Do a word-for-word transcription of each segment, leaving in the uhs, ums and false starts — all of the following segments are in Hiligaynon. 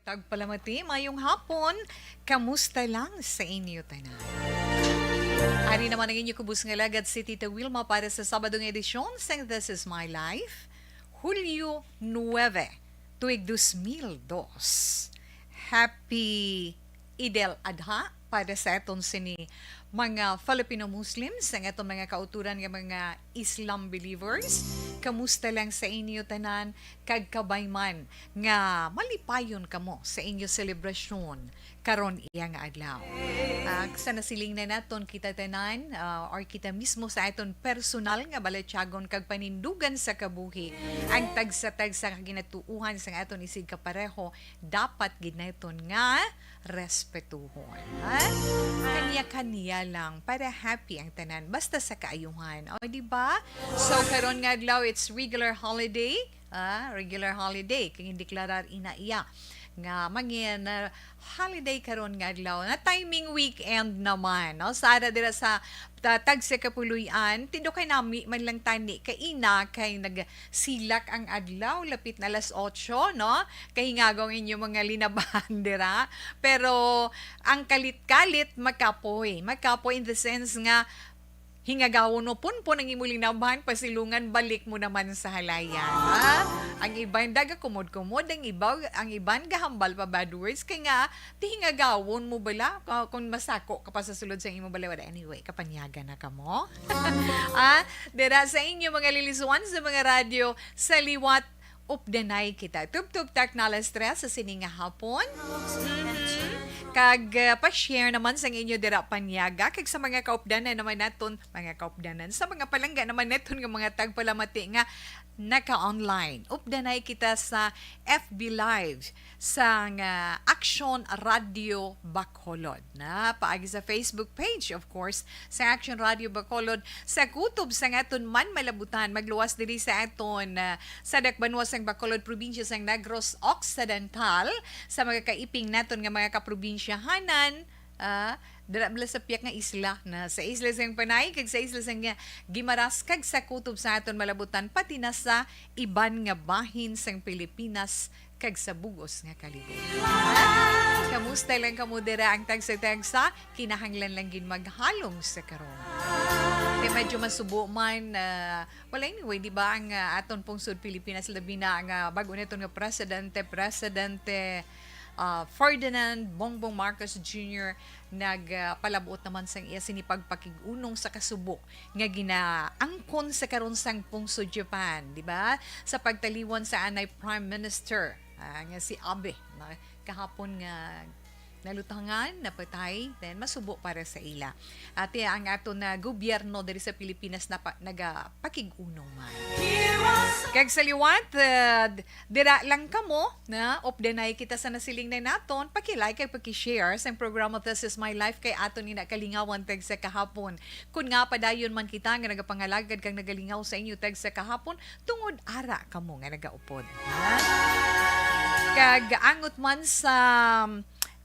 Tagpalamati, mayong hapon. Kamusta lang sa inyo tanan? Ari naman ang inyo kubos nga lagad, si Tita Wilma, para sa Sabado nga edisyon sang This Is My Life, Hulyo nuebe, tuig dos mil dos. Happy Eid al-Adha para sa aton sini mga Filipino Muslims, ang aton mga kauturan nga mga Islam believers. Kamusta lang sa inyo tanan, kag kabay man nga malipayon kamo sa inyo selebrasyon karon iya nga adlaw. Ah, sa nasiling na naton, kita tanan, ah, or kita mismo sa aton personal nga balatyagon kag panindugan sa kabuhi, ang tagsa-tagsa ka ginatuohan sang aton isigkapareho dapat gid naton nga respetuhon, ha? Kanya-kanya lang, para happy ang tanan, basta sa kaayuhan. O, di ba? So, karon nga adlaw, it's regular holiday. Ah, regular holiday, kay gindeklarar ina iya nga mangin, ah, holiday karon nga adlaw. Na timing weekend naman, no? Sa ara dira sa ta-, tagsa ka puloy-an, tindog kay nami man lang tani kaina kay nagsilak ang adlaw, lapit na alas otso, no? Kahingago ang inyo mga linaban dira. Pero ang kalit-kalit, makapoy. Makapoy in the sense nga, hingagawon mo punpon ang imo linaban, pasilungan, balik mo naman sa halayan, ha? Ang iban nagakumod-kumod, ang ibaw-, ang iban gahambal pa bad words, kay nga, ti hingagawon mo bala, ka-, kung masako ka pa sa sulod sa imo balay. Wala, anyway, kapanyagan na kamo. Ah, dira sa inyo mga lilisuan sa mga radyo, sa liwat, updanay kita. Tubtob tak na alas tres sa sini nga hapon. Mhm. Kag, ah, pa-share naman sang inyo dira panyaga, kag sa mga kaupdanan naman naton, mga kaupdanan, sa mga palangga naman naton nga mga tagpalamati nga naka-online. Updanay kita sa F B Live sang, ah, Action Radio Bacolod, na paagi sa Facebook page, of course, sa Action Radio Bacolod, sa kutob sang aton man malabutan, magluwas diri sa aton, ah, sa dakbanwa sang Bacolod, probinsya sang Negros Occidental, sa mga kaiping naton nga mga kaprobinsyahanan, ah, dira bala sa piyak nga isla, na sa isla sang Panay kag sa isla sang Guimaras, kag sa kutob sa aton malabutan, pati na sa iban nga bahin sang Pilipinas kag sa bug-os nga kalibutan. Kamusta lang kamo dira? Ang tagsa-tagsa, kinahanglan lang gid maghalong sa karon. Kay medyo masubo man, ah, well, anyway, di ba, ang, ah, aton pungsod Pilipinas, labi na ang, ah, bag-o naton nga presidente, Presidente, ah, Ferdinand Bongbong Marcos Junior, nagpalabuot naman sang iya sini pagpakig-unong sa kasubo nga ginaangkon sa karon sang pungsod Japan, di ba? Sa pagtaliwan sa anay Prime Minister, ah, nga si Abe, na kahapon nga nalutangan, napatay, then masubo para sa ila. Ati ang ato na gobyerno diri sa Pilipinas na pa, nagapakig-unong man. Kag sa liwat, ah, d-, dira lang kamo, na updanay kita sa nasiling na naton, paki-like kag paki-share sang programa This Is My Life kay aton ni nakalingawan tagsa kahapon. Kun nga padayon man kita nga nagapangalagad kag nagalingaw sa inyo tagsa kahapon, tungod ara kamo nga nagaupod. Ha? Kag angot man sa,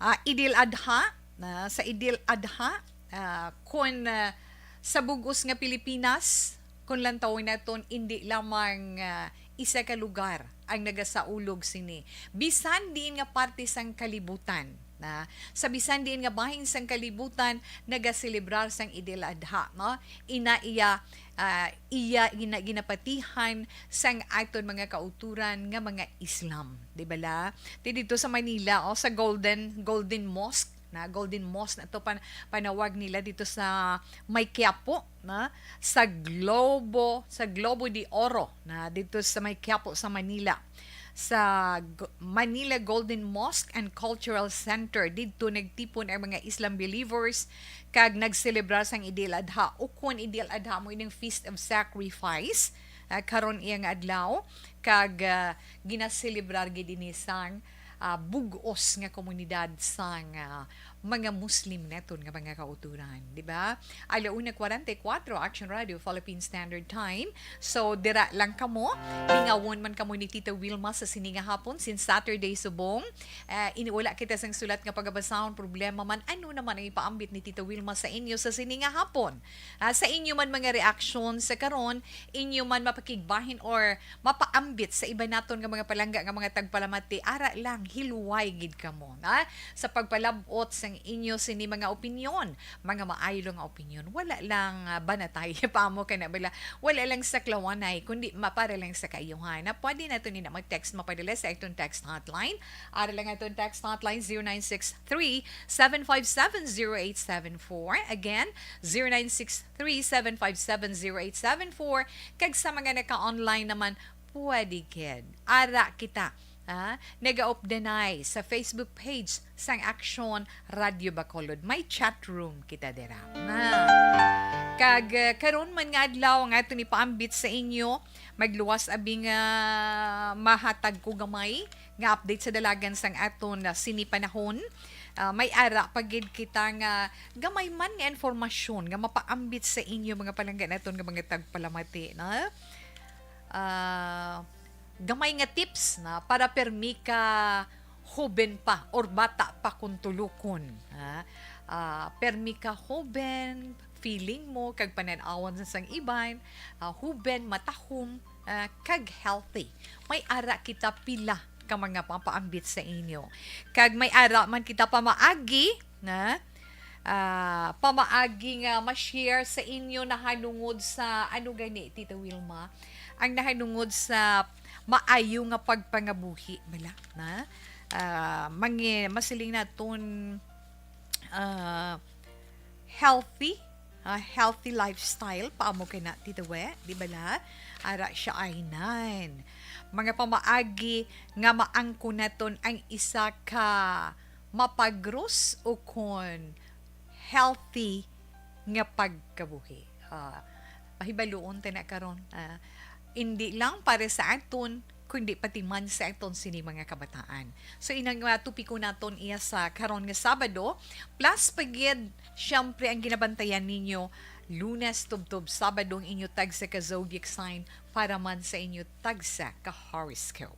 ah, Idil Adha, na sa Idil Adha, ah, kun, ah, sa bug-os nga Pilipinas, kun lantawon naton, indi lamang, ah, isa ka lugar ang nagasaulog sini. Bisan diin nga parte sang kalibutan, na sa bisan diin nga bahin sang kalibutan, nagaselebrar sang Idil Adha, no? Ina iya, ah, iya gina-, ginapatihan sang aton mga kauturan nga mga Islam, di bala? Ti dito sa Manila, oh, sa Golden, Golden Mosque, na Golden Mosque na to pan-, panawag nila dito sa may Quiapo, na sa Globo, sa Globo de Oro, na dito sa may Quiapo sa Manila, sa G-, Manila Golden Mosque and Cultural Center. Didto nagtipon ang mga Islam believers kag nagselebrar sang Idil Adha, ukon Idil Adha mo ining Feast of Sacrifice, ah, karon iya nga adlaw, kag, ah, ginaselebrar gid ini sang, ah, bug-os nga komunidad sang, ah, mga Muslim naton nga mga kauturan, di ba? Ala una kwarenta y kuwatro, Action Radio, Philippine Standard Time. So, dira lang kamo. Lingawon man kamo ni Tita Wilma sa sini nga hapon, since Saturday subong. Ah, ini wala kita sang sulat nga pagabasahon, problema man, ano naman ang ipaambit ni Tita Wilma sa inyo sa sini nga hapon? Ah, sa inyo man mga reaksyon sa karon, inyo man mapakigbahin or mapaambit sa iba naton nga mga palangga nga mga tagpalamati, ara lang, hiluway gid kamo, ha? Sa pagpalab-ot sang inyo sini mga opinyon, mga maayo lang nga opinyon. Wala lang, ah, banatay, paamo ka na bala. Wala lang sa klawanay, kundi ma-, para lang sa kaayuhan. Na pwede naton ni na mag-text, mapadala sa aton text hotline. Ara lang aton text hotline, zero nine six three, seven five seven, zero eight seven four. Again, zero nine six three, seven five seven, zero eight seven four. Kag sa mga naka-online naman, pwede gid. Ara kita, ha? Nagaupdanay sa Facebook page sang Action Radio Bacolod. May chat room kita dira. Na. Kag, eh, karon man nga adlaw nga aton ipaambit sa inyo, magluwas abi nga mahatag ko gamay nga update sa dalagan sang aton, ah, sini panahon. Ah, may ara pa gid kita nga gamay man nga informasyon nga mapaambit sa inyo, mga palangga naton nga mga tagpalamati, na, ah, gamay nga tips na para permi ka hoben pa or bata pa kung tulukon, ha? Ah, permi ka hoben, feeling mo, kag panan-awan sa sang iban, ah, hoben, matahom, ah, kag healthy. May ara kita pila ka mga mapaambit sa inyo. Kag may ara man kita pamaagi, na, ah, pamaagi nga ma-share sa inyo nahanungod sa, ano gani, Tita Wilma? Ang nahanungod sa maayo nga pagpangabuhi, bala, na? Ah, mangi-, masiling naton, ah, healthy, ah, healthy lifestyle, paamo ka na, Tita We, di bala? Ara siya ay nan. Mga pamaagi nga maangkon naton ang isa ka mapagros o kon healthy nga pagkabuhi. Ah, pahibaluon ta na karon, ah, indi lang para sa aton, kundi pati man sa aton sini mga kabataan. So, inang, ah, topiko naton iya sa karon nga Sabado, plus pa gid, siyempre, ang ginabantayan ninyo, Lunes tubtob Sabado, ang inyo tagsa ka zodiac sign para man sa inyo tagsa ka horoscope.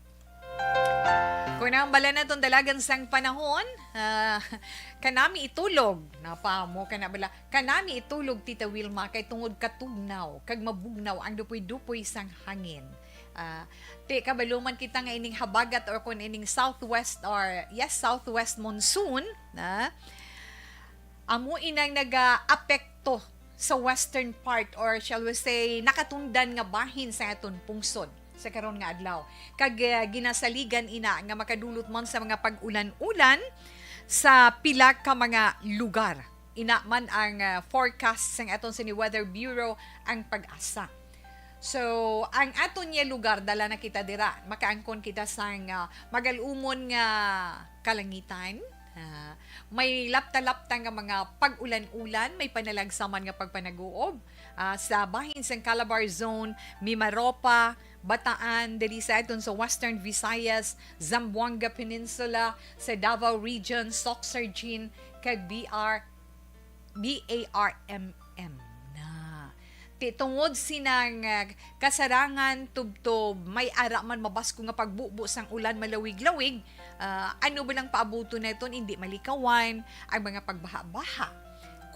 Kung ang bala naton dalagan sang panahon, ah, kanami itulog. Napamo ka na bala? Kanami itulog, Tita Wilma, kay tungod katugnaw kag mabugnaw ang dupoy-dupoy sang hangin. Ah, ti, kabalo man kita nga ining habagat or kung ining southwest or, yes, southwest monsoon, na amo inang nagaapekto sa western part or, shall we say, nakatundan nga bahin sa aton pungsod sa karon nga adlaw. Kag, ah, ginasaligan ina nga makadulot man sa mga pag-ulan-ulan sa pila ka mga lugar. Ina man ang, ah, forecast sang aton sini Weather Bureau, ang PAGASA. So, ang aton nga lugar, dala na kita dira. Makaangkon kita sang, ah, magalumon nga kalangitan. Ah, may lapta-lapta nga mga pag-ulan-ulan, may panalagsaman nga pagpanaguob. Ah, sa bahin sang Calabar Zone, Mimaropa, Bataan, diri sa aton sa Western Visayas, Zamboanga Peninsula, sa Davao Region, Soc-Sargin, kag B R, B A R M M na. Ti, tungod sinang, ah, kasarangan, tubtob, may ara man mabasko nga pagbubo sang ulan malawig-lawig, ah, ano ba lang paabuton naton, hindi malikawan ang mga pagbaha-baha.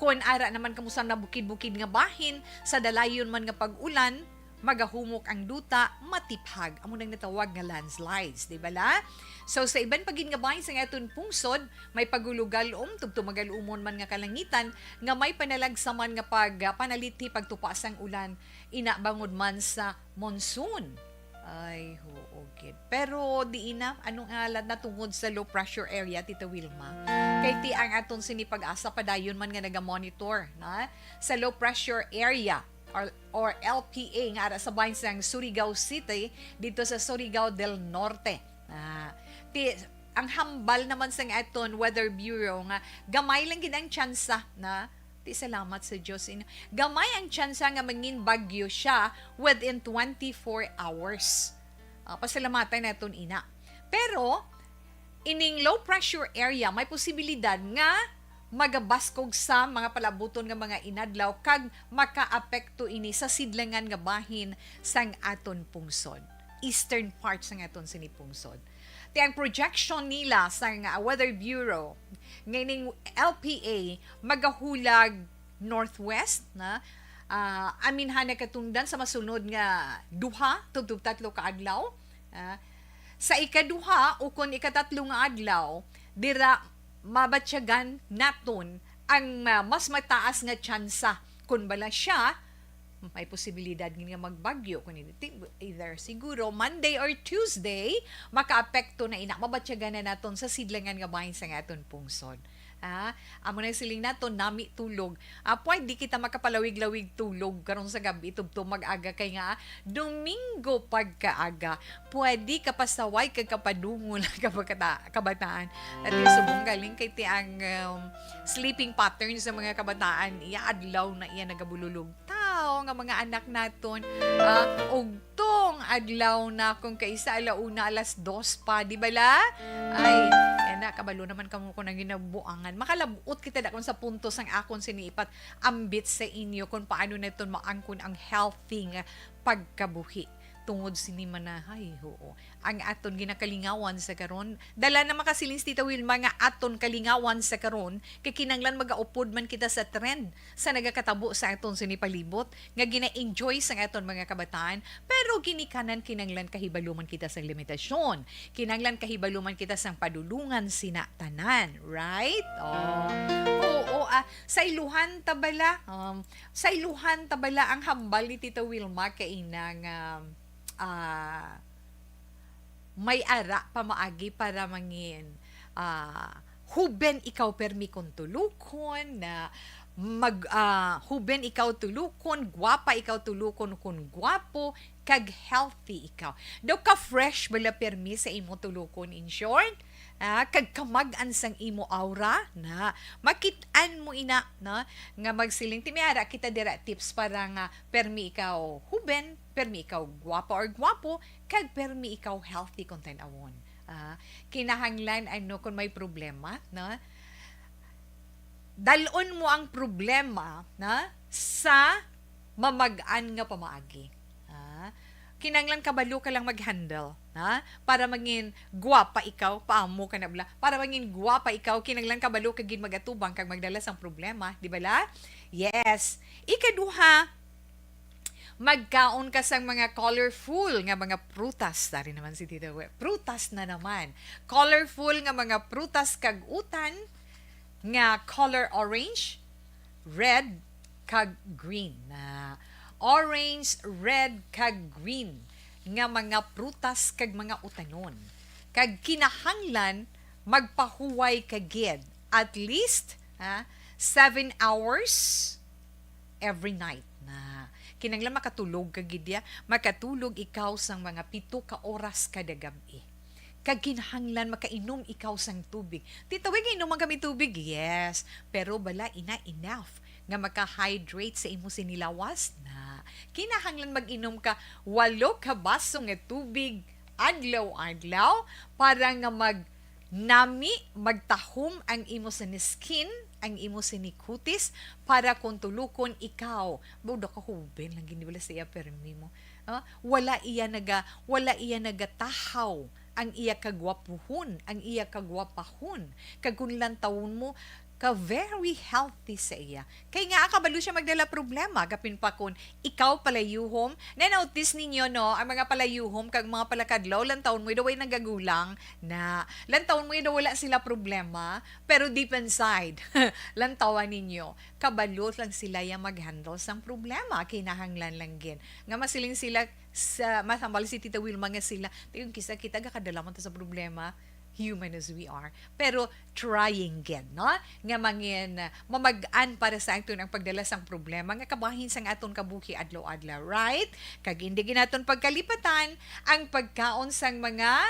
Kon ara naman kamo sa nabukid-bukid nga bahin, sa dalayon man nga pag-ulan, magahumok ang duta, matiphag, amo nang natawag nga landslides, di bala? So, sa iban pa gid nga bahin sa aton pungsod, may pagulugalom, tubtob magalumon man nga kalangitan, nga may panalagsaman nga pag, ah, panalithi, pagtupa sang ulan, ina bangod man sa monsoon. Ay, huo gid. Pero di ina, anong alat na tungod sa low pressure area, Tita Wilma? Kay ti ang aton sini PAGASA padayon man nga naga-monitor, na, sa low pressure area or, or L P A nga ara sa bahin sang Surigao City, dito sa Surigao del Norte. Ah, ti, ang hambal naman sang aton Weather Bureau nga gamay lang gid ang tsansa na, ti, salamat sa Dios, in-, gamay ang tsansa nga mangin bagyo siya within twenty-four hours. Ah, pasalamatan naton ina. Pero ining low pressure area may posibilidad nga magabaskog sa mga palabuton nga mga inadlaw kag makaapekto ini sa sidlangan nga bahin sang aton pungsod, eastern part sang aton sini pungsod. Ti ang projection nila sang, ah, Weather Bureau, nga ining L P A magahulag northwest na, ah, aminhan nagkatungdan sa masunod nga duha tubtob tatlo ka adlaw. Ah, sa ikaduha ukon ikatatlo nga adlaw, dira mabatyagan naton ang, ah, mas mataas nga tsansa. Kun bala siya, may posibilidad nga magbagyo. Kun hindi, either siguro Monday or Tuesday, makaapekto na ina. Mabatyagan na naton sa sidlangan nga bahin sa aton pungsod. Ah, amo na siling nato, nami tulog. Ah, pwede kita makapalawig-lawig tulog karon sa gabi, tubtob mag-aga, kay nga, ah, Domingo pagkaaga. Pwede kapasaway kag kapadungol ang kabakata-, kabataan. At yung subong galing kay ti ang, um, sleeping pattern sa mga kabataan. Iya adlaw na iya nagabululog. Tao nga mga anak naton, ah, ugtong adlaw na kung kaisa ala una, alas dos pa, di bala? Ay, yan na, kabalo naman kamo kung ang ginabuangan. Makalabot kita dakon sa punto sang akon siniipat ambit sa inyo kung paano naton maangkon ang healthy nga pagkabuhi. Tungod sini man na, ay, oo. Ang aton ginakalingawan sa karon, dala na makasiling si Tita Wilma nga aton kalingawan sa karon, kay kinanglan magaupod man kita sa trend sa nagakatabo sa aton sini palibot, nga gina-enjoy sang aton mga kabataan, pero ginikanan kinanglan kahibalo man kita sang limitasyon. Kinanglan kahibalo man kita sang padulungan sina tanan, right? Oh. Oo, ah, sa iluhan ta bala, um, sa iluhan ta bala ang hambal ni Tita Wilma kay ina nga, ah, may ara pamaagi para mangin, ah, huben ikaw permi kon tulokon na mag, ah, huben ikaw tulokon, gwapa ikaw tulokon kon gwapo, kag healthy ikaw. Daw ka-fresh bala permi sa imo tulokon, in short, ah, kag kamag-an sang imo aura na makit-an mo ina na nga magsiling ti may ara kita dira tips para nga permi ikaw huben, permi ikaw gwapa or gwapo, kag permi ikaw healthy kung tan-awon. Ah, kinahanglan ano kung may problema, no? Dal-on mo ang problema na sa mamag-an nga pamaagi. Ah, kinahanglan kabalo ka lang mag-handle, ha? Para mangin gwapa ikaw, paamo ka na bala. Para mangin gwapa ikaw, kinahanglan kabalo ka gid mag-atubang kag magdala sang problema, di bala? Yes. Ikaduha, magkaon ka sang mga colorful nga mga prutas. Dari naman si Tita We. Prutas na naman. Colorful nga mga prutas kag utan nga color orange, red, kag green. Na orange, red, kag green nga mga prutas kag mga utanon. Kag kinahanglan magpahuway ka gid at least, ha, seven hours every night. Na kinahanglan makatulog ka gid ya, makatulog ikaw sang mga pito ka oras kada gab-i. Kag kinahanglan makainom ikaw sang tubig. Tita Wi, inom man kami tubig? Yes. Pero bala ina enough nga maka-hydrate sa imo sinilawas? Na. Kinahanglan mag-inom ka walo ka baso nga tubig adlaw-adlaw para nga mag nami magtahom ang imo sini skin, ang imo sini kutis, para kung tulukon ikaw. Buda ka huben lang gini wala sa iya permi mo. Ah, wala iya naga, wala iya nagatahaw ang iya kagwapuhon, ang iya kagwapahon. Kag kung lantawon mo, ka very healthy sa iya. Kay nga, kabalo siya magdala problema, gapin pa kun ikaw palayuhom. Na-notice ninyo, no, ang mga palayuhom kag mga palakadlaw, lantawon mo, daw way nagagulang na. Lantawon mo, daw wala sila problema, pero deep inside, lantawan ninyo, kabalo lang sila yang mag-handle sang problema, kinahanglan lang gid. Nga masiling sila, sa, masambal si Tita Wilma nga sila, "Tingog, kisa kita gakadala man ta sa problema, human as we are." Pero trying gid, no? Nga mangin, ah, mamag-an para sa aton ang pagdala sang problema nga kabahin sang aton kabuhi adlaw-adlaw, right? Kag hindi gid naton pagkalipatan ang pagkaon sang mga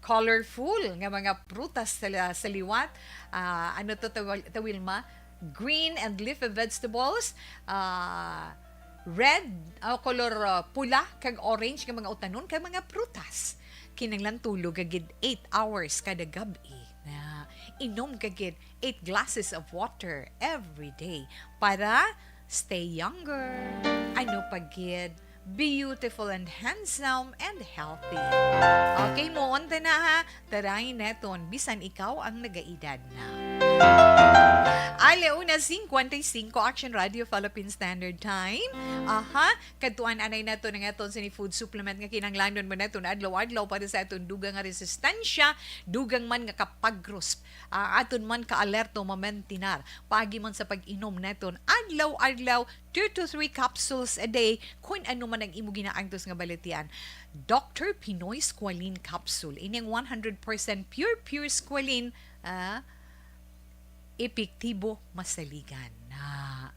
colorful nga mga prutas sa, sa liwat. Ah, ano to, Tawil-, Tawilma? Green and leafy vegetables, ah, red, ah, color, ah, pula kag orange nga mga utanon kag mga prutas. Kinahanglan tulog ka gid eight hours kada gab-i. Na, inom ka gid eight glasses of water every day para stay younger. Ano pa gid? Beautiful and handsome and healthy. Okay, muon ta na ha. Taray neton, bisan ikaw ang nagaedad na. Ala una cincuenta y cinco, Action Radio Philippine Standard Time. Aha, kadtuan anay nato na nga ton sini food supplement nga kinahanglanon mo naton adlaw-adlaw para sa aton dugang nga resistensya, dugang man nga kapagros, ah, aton man ka-alerto mamentinar. Paagi man sa pag-inom naton adlaw-adlaw, two to three capsules a day, kung ano man ang imo ginaantos nga balatian. Doctor Pinoy Squalene Capsule. Ini ang one hundred percent pure, pure squalene, ah, epektibo, masaligan. Ah,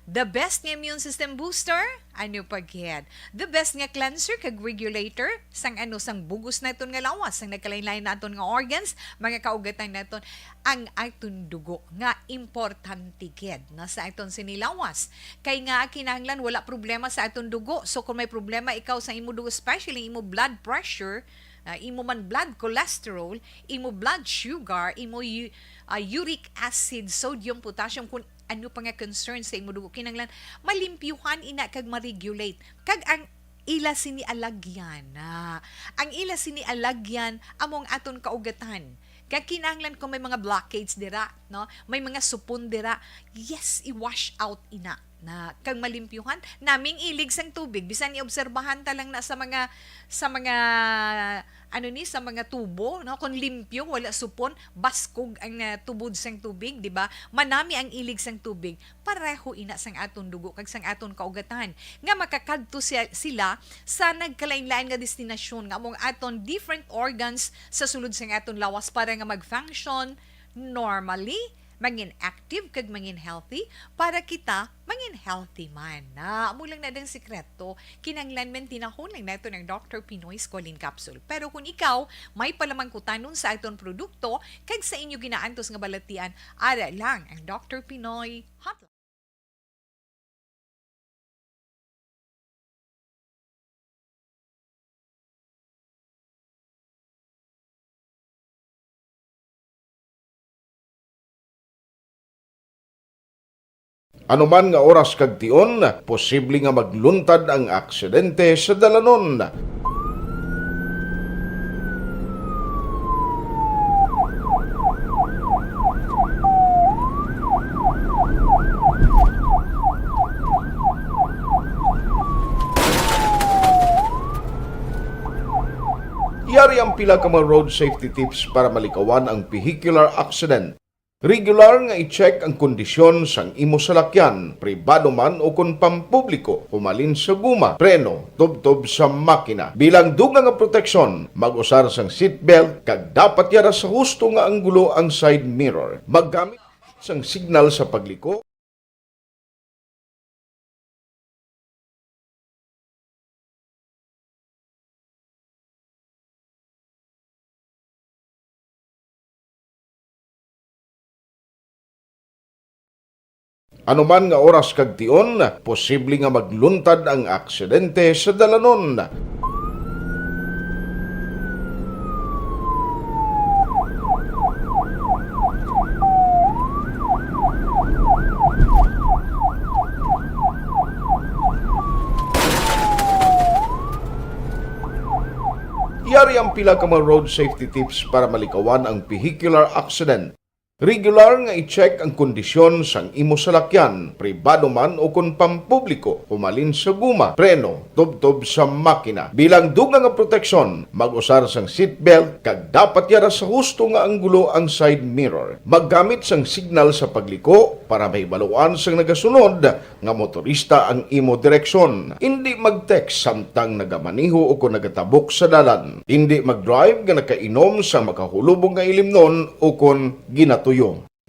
the best nga immune system booster, ano pa gid? The best nga cleanser kag regulator, sang ano, sang bugos naton nga lawas, sang nagkalain-lain naton nga organs, mga kaugatan naton, ang aton dugo nga importante gid na sa aton sini lawas. Kay nga kinahanglan wala problema sa aton dugo. So kung may problema ikaw sa imo dugo, especially imo blood pressure, ah, imo man blood cholesterol, imo blood sugar, imo u-, ah, uric acid, sodium, potassium, kung ano pa nga concern sa imo dugo, kinahanglan malimpyuhan ina kag ma-regulate. Kag ang ila sini alagyan, ah, ang ila sini alagyan amo ang aton kaugatan. Kag kinahanglan kung may mga blockage dira, no? May mga supon dira, yes, i-wash out ina na kag malimpyuhan. Naming ilig sang tubig, bisan iobserbahan ta lang na sa mga, sa mga, ano ni, sa mga tubo, no? Kung limpyo, wala supon, baskog ang, ah, tubod sang tubig, di ba? Manami ang ilig sang tubig. Pareho ina sang aton dugo kag sang aton kaugatan nga makakadto siya, sila sa nagkalain-lain nga destinasyon nga among aton different organs sa sulod sang aton lawas para nga mag-function normally, mangin active kag mangin healthy para kita mangin healthy man. Na, amo lang na dang sikreto. Kinahanglan man tinahon lang nato ng Doctor Pinoy Squalene Capsule. Pero kung ikaw may palamangkutanon sa aton produkto kag sa inyo ginaantos nga balatian, ara lang ang Doctor Pinoy Hotline. Ano man nga oras kag tion, posible nga magluntad ang aksidente sa dalanon. Yari ang pila ka mga road safety tips para malikawan ang vehicular accident. Regular nga i-check ang kondisyon sang imo salakyan, pribado man o kon pampubliko, humalin sa guma, preno, tubtob sa makina. Bilang dugang nga proteksyon, mag-usar sang seatbelt kag dapat yara sa husto nga anggulo ang side mirror. Maggamit sang signal sa pagliko. Ano man nga oras kag tion, posible nga magluntad ang aksidente sa dalanon. Yari ang pila ka mga road safety tips para malikawan ang vehicular accident. Regular nga i-check ang kondisyon sang imo salakyan, pribado man o kon pampubliko, humalin sa guma, preno, tubtob sa makina. Bilang dugang nga proteksyon, mag-usar sang seatbelt kag dapat yara sa husto nga anggulo ang side mirror. Maggamit sang signal sa pagliko para mahibaluan sang nagasunod nga motorista ang imo direksyon. Indi mag-text samtang nagamaneho o kon nagatabok sa dalan. Indi mag-drive nga nakainom sang makahulubong nga ilimnon o kon ginatuyo.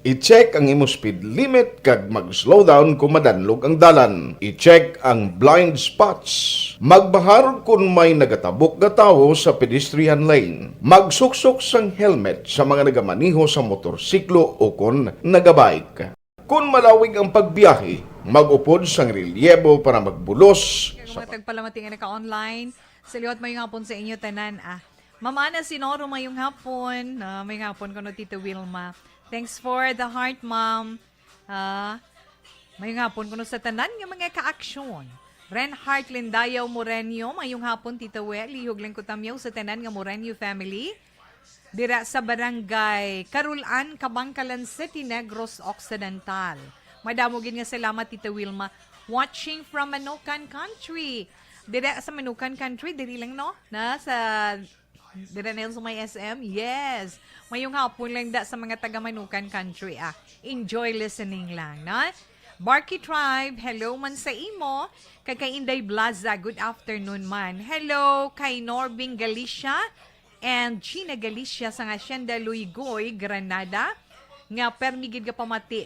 I-check ang imo speed limit kag mag-slow down kon madanlog ang dalan. I-check ang blind spots. Magbahar kon may nagatabok nga tawo sa pedestrian lane. Magsuksok sang helmet sa mga nagamaneho sa motorsiklo o kon nagabike. Kon malawig ang pagbiyahe, mag-upod sang relyebo para magbulos. Kag sa mga tagpalamati nga naka-online, sa liwat, maayong hapon sa inyo tanan, ah. Mama na Sinoro, mayong hapon. Ah, mayong hapon kuno, Tita Wilma. Thanks for the heart, ma'am. Ah, mayong hapon kuno sa tanan nga mga kaaksyon. Renhart Lindayaw Morenyo, mayong hapon, Tita We. Lihog lang ko tamyaw sa tanan nga Morenyo family. Dira sa barangay Carulan, Cabangcalan City, Negros Occidental. Madamo gid nga salamat, Tita Wilma. Watching from Manukan Country. Dira sa Manukan Country, diri lang, no? Na sa Dira na yun sa may S M? Yes. Mayong hapon lang da sa mga taga Manukan Country, ah. Enjoy listening lang, no? Barky Tribe, hello man sa imo. Kag kay Inday Blaza, good afternoon man. Hello kay Norbing Galicia and Gina Galicia sa Hacienda Luigoy, Granada, nga permi gid ka pamati.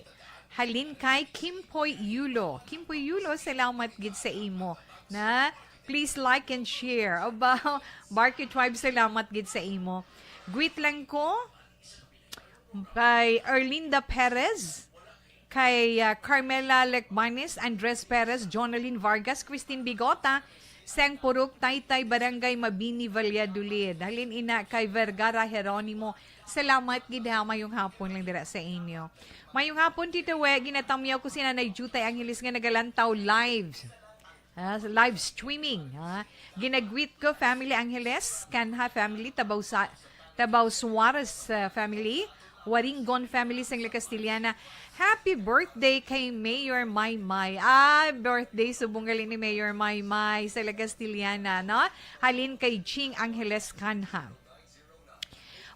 Halin kay Kimpoy Yulo. Kimpoy Yulo, salamat gid sa imo. Na, please like and share. Aba, Barky Tribe, salamat gid sa imo. Greet lang ko kay Erlinda Perez, kay, ah, Carmela Lecbanes, Andres Perez, Jonalyn Vargas, Christine Bigota, Seng Purok, Taytay, Barangay Mabini, Valladolid. Halin ina kay Vergara Jeronimo. Salamat gid ha, mayong hapon lang dira sa inyo. Mayong hapon, Tito We. Ginatamyaw ko si Nanay Jutay Angeles nga nagalantaw live. Ah, sa live streaming, ha? Ginagreet ko, family Angeles, Canha family, Tabaw, sa, Tabaw Suarez, ah, family, Waringon family, sang La Castellana. Happy birthday kay Mayor Maymay. Ah, birthday subong gali ni Mayor Maymay sa La Castellana, no? Halin kay Ching Angeles Canha.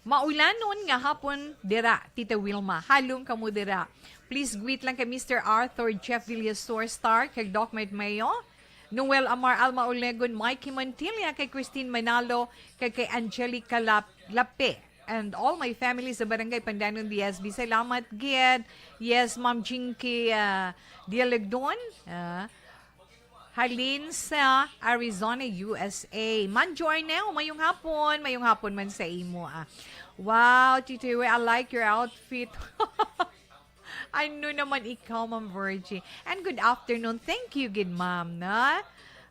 Maulanon nga hapon dira, Tita Wilma. Halong kamo dira. Please greet lang kay Mister Arthur Jeff Villasor Star, kay Doc Med Mayo, Noel Amar Alma Olegon, Mikey Montilla, kay Christine Manalo, kay, kay Angelica Lap-, Lape, and all my family sa Barangay Pandanon, D S B. Salamat gid. Yes, Ma'am Jinky, ah, Dialegdon. Ah, Halin sa Arizona, U S A. Man Joy Neo, mayong hapon. Mayong hapon man sa imo, ah. Wow, Tito Iwe, I like your outfit. Ano naman ikaw, Ma'am Virgie? And good afternoon. Thank you, good ma'am, na?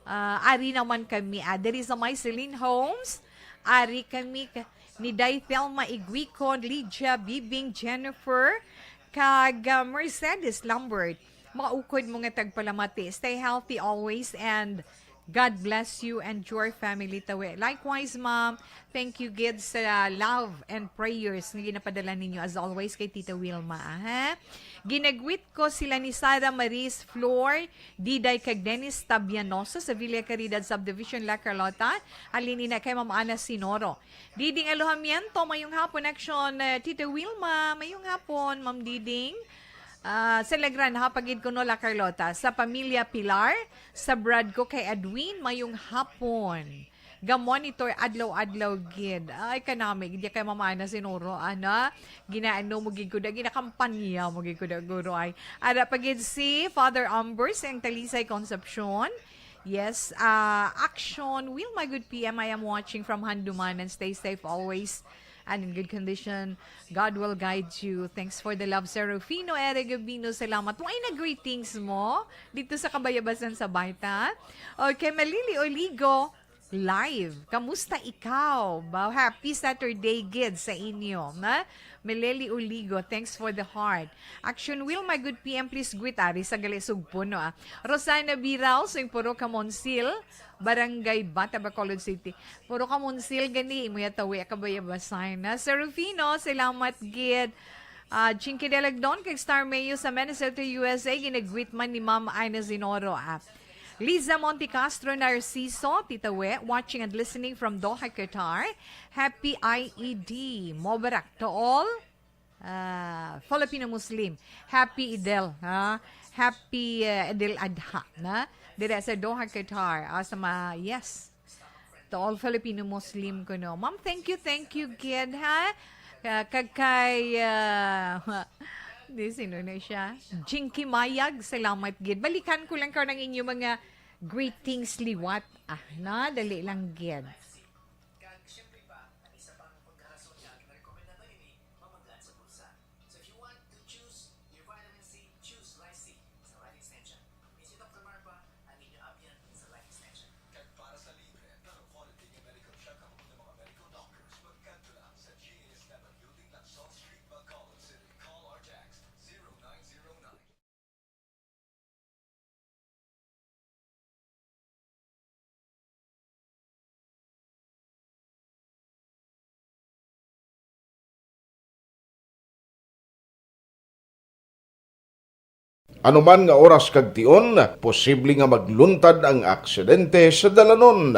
Ah, ari naman kami, ah, diri sa may Celine Homes. Ari kami ka-, ni Day Thelma Iguicon, Lydia, Bibing, Jennifer, kag, ah, Mercedes Lambert. Maukod mo nga tagpalamati. Stay healthy always and God bless you and your family, Tawe. Likewise, ma'am, thank you gid sa love and prayers nga ginapadala ninyo as always kay Tita Wilma, ha? Ginagwit ko sila ni Sara Maris Flor, Diday kag Dennis Tabianoso sa Villa Caridad Subdivision, La Carlota. Halin ina kay Ma'am Ana Sinoro. Diding Alojamiento, mayong hapon, action, eh, Tita Wilma. Mayong hapon, Ma'am Diding. Ah, sa Lagran, ha, pagid kuno La Carlota, sa pamilya Pilar, sa brad ko kay Edwin, mayong hapon. Ga-monitor adlaw-adlaw gid. Ay, kanami, gid kay Mama Ana Sinoro, ana. Ginaano mo gid ko da, ginakampanya mo gid ko da, guro ay. Ada pa gid si Father Amber, sa Talisay, Concepcion. Yes, ah, action. Will, my good P M, I am watching from Handumanan. Stay safe always and in good condition. God will guide you. Thanks for the love, Serafino Ere Gabino. Salamat. Why na greetings mo dito sa Kabayabasan sa Baita? Okay, Malili Oligo, live. Kamusta ikaw? Ba, happy Saturday gid sa inyo, na? Meleli Oligo, thanks for the heart. Action Will, my good P M, please greet ari sa gali sugpon, no, ah. Rosana Birao, sing Puro Kamonsil, Barangay Bata, Bacolod City. Puro Kamonsil gani, imo ya tawi, Kabayabasan, na. Sir Rufino, salamat gid. Ah, Chinky Delagdon, kag Star Mayo sa Minnesota, U S A, ginagreet man ni Ma'am Ina Zinoro, ah. Liza Montecastro Narciso, Tita We, watching and listening from Doha, Qatar. Happy I E D Mubarak to all, ah, Filipino Muslim. Happy Idel, ha? Happy, eh, Idel Adha, na? Dira sa Doha, Qatar. Ah, sa mga, yes. To all Filipino Muslim kuno. Ma'am, thank you, thank you gid, ha? Ah, kag kay, ah, di, sino na siya? Jinky Mayag, salamat gid. Balikan ko lang karon ang inyo mga greetings liwat. Ah, na, dali lang gid. Kag siyempre pa, ang isa pang pagkarason nga narekomendado nini, mabanggaan sa bulsa. So if you want to choose your vitamin C, choose Life C sa Life Extension. Misyo Doctor Marpa, ang inyo abyan sa Life Extension. Kag para sa libre, pero quality nga medical checkup sa mga medical doctor, Anuman nga oras kag tion, posible nga magluntad ang aksidente sa dalanon.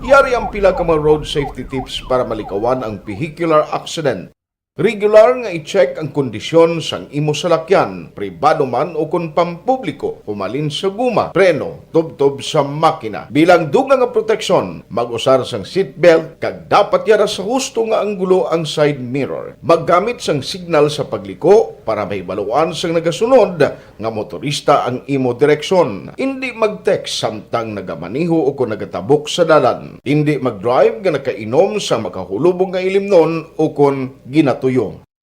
Yari ang pila ka mga road safety tips para malikawan ang vehicular accident. Regular nga i-check ang kondisyon sang imo salakyan, pribado man o kon pampubliko, humalin sa guma, preno, tubtob sa makina. Bilang dugang nga proteksyon, mag-usar sang seatbelt kag dapat yara sa husto nga anggulo ang side mirror. Maggamit sang signal sa pagliko para mahibaluan sang nagasunod nga motorista ang imo direksyon. Indi mag-text samtang nagamaneho o kon nagatabok sa dalan. Indi mag-drive nga nakainom sa makahulubong nga ilimnon o kon ginatuyo.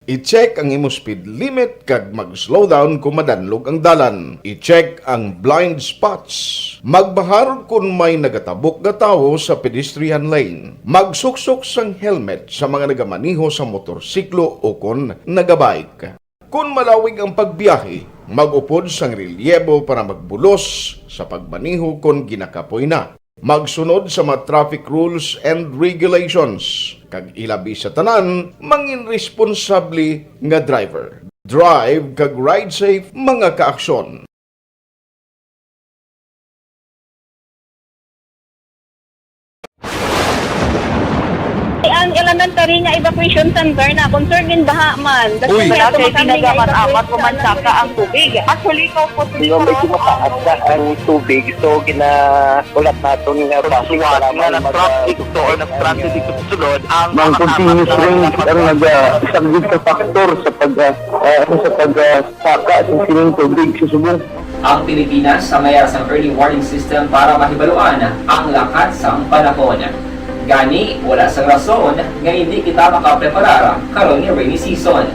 I-check ang imo speed limit kag mag-slow down kon madanlog ang dalan. I-check ang blind spots. Magbahar kon may nagatabok nga tawo sa pedestrian lane. Magsuksok sang helmet sa mga nagamaneho sa motorsiklo o kon nagabike. Kon malawig ang pagbiyahe, mag-upod sang relyebo para magbulos sa pagmaneho kon ginakapoy na. Magsunod sa mga traffic rules and regulations, kag ilabi sa tanan, mangin responsable nga driver. Drive kag ride safe, mga kaaksyon. Ang elementary nga evacuation center na concern din baha man. Uy. Wala kay tinaga man amat o mansaka ang tubig. Actually, ko po. Medyo mataas na ang tubig, so ginaulat naton nga basi para nga nag-traffic to or nag-transit dito sa sulod ang mga continuous rains ang nagasaglit sa factor sa pag ah, sa pag ah, saka sa sining tubig sa subong. Ang Pilipinas ang may sang early warning system para mahibaluan ang lakat sang panahon. Gani, wala sang rason nga hindi kita makapreparar karon nga rainy season.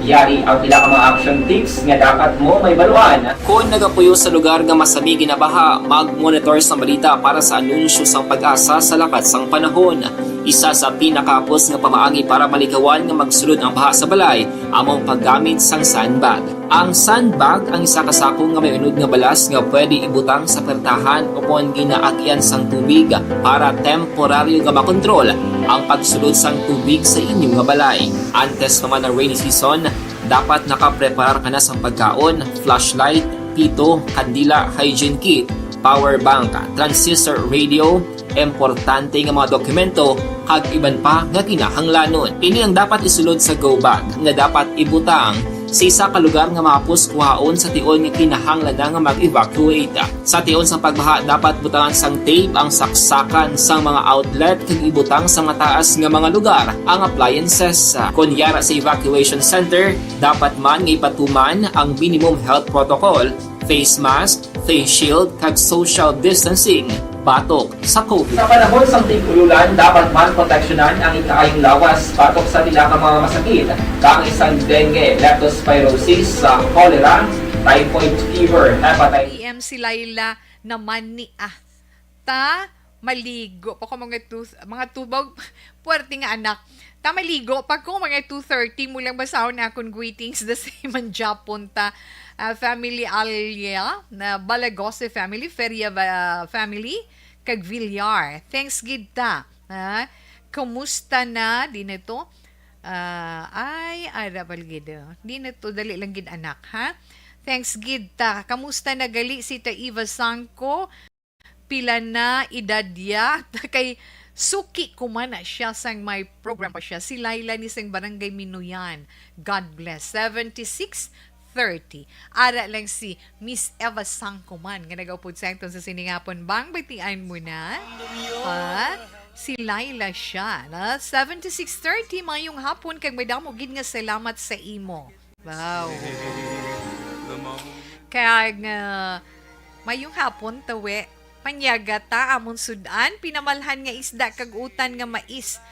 Yari ang pila ka mga action tips nga dapat mo mahibaluan. Kon nagapuyo sa lugar nga masami ginabaha, mag-monitor sang balita para sa anunsyo sang PAGASA sa lakat sang panahon. Isa sa pinakahapos nga pamaagi para malikawan nga magsulod ang baha sa balay amo ang paggamit sang sandbag. Ang sandbag ang isa ka sako nga may unod nga balas nga pwede ibutang sa pertahan ukon ginaag-ian sang tubig para temporaryo nga makontrol ang pagsulod sang tubig sa inyo nga balay. Antes pa man ang rainy season, dapat nakapreparar ka na sang pagkaon, flashlight, pito, kandila, hygiene kit, power bank, transistor radio, importante nga mga dokumento, kag iban pa nga kinahanglanon. Ini ang dapat isulod sa go bag nga dapat ibutang sa isa ka lugar nga mahapos kuhaon sa tion nga kinahanglan na nga mag-evacuate. Sa tion sang pagbaha, dapat butangan sang tape ang saksakan sang mga outlet kag ibutang sa mataas nga mga lugar ang appliances. Kon yara sa evacuation center, dapat man nga ipatuman ang minimum health protocol, face mask, face shield, kag social distancing batok sa COVID. Sa panahon sang tig-ululan, dapat man proteksyonan ang ikaayong lawas batok sa pila ka mga masakit, kaangay sang dengue, leptospirosis, sa cholera, typhoid fever, hepatitis. P M si Laila naman ni ah. Ta, maligo pa ko mga two, mga two, bag-, puwerte nga anak. Ta, maligo pa ko mga two thirty, mo lang basahon akon greetings, the same man japon ta. Ah, family Alia, na Balagose family, Feria ba-, family, kag Villar. Thanks gid ta. Ha? Kumusta na? Di na to? Ah, ay, ara, balgido. Di na to, dali lang gid anak, ha? Thanks gid ta. Kamusta na gali si ta Eva Sangko? Pila na edad ya? Kay suki ko man na siya sang may program pa siya. Si Laila ni sang Barangay Minuyan. God bless. Seventy-six thirty. Ara lang si Miss Eva Sangko man nga nagaupod sa aton sa sining hapon. Bang, batian mo na? Ha? Si Laila siya, na seventy-six thirty, mayong hapon, kag may damo gid nga salamat sa imo. Wow. Kaya nga, mayong hapon, tawe. Panyaga ta, amon sud-an, pinamalhan nga isda kag utan nga mais,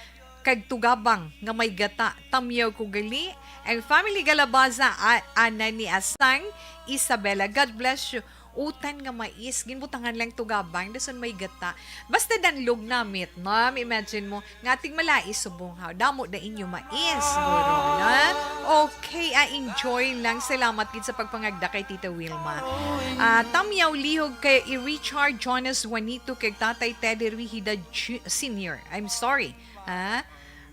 kag tugabang nga may gata. Tamyaw ko gali, ang family Galabaza, a-, ana ni Asang Isabela. God bless you. utan nga mais, ginbutangan lang tugabang, dason may gata. Basta danlog namit, ma'am. Imagine mo, nga ating malais subong ha. Damo na inyo mais, guro, na? Okay, ah, enjoy lang. Salamat gid sa pagpangagda kay Tita Wilma. Ah, Tamyaw Lihog kay i Richard Jonas Juanito kay Tatay Teddy Rihida Ju- Senior. I'm sorry. Ha?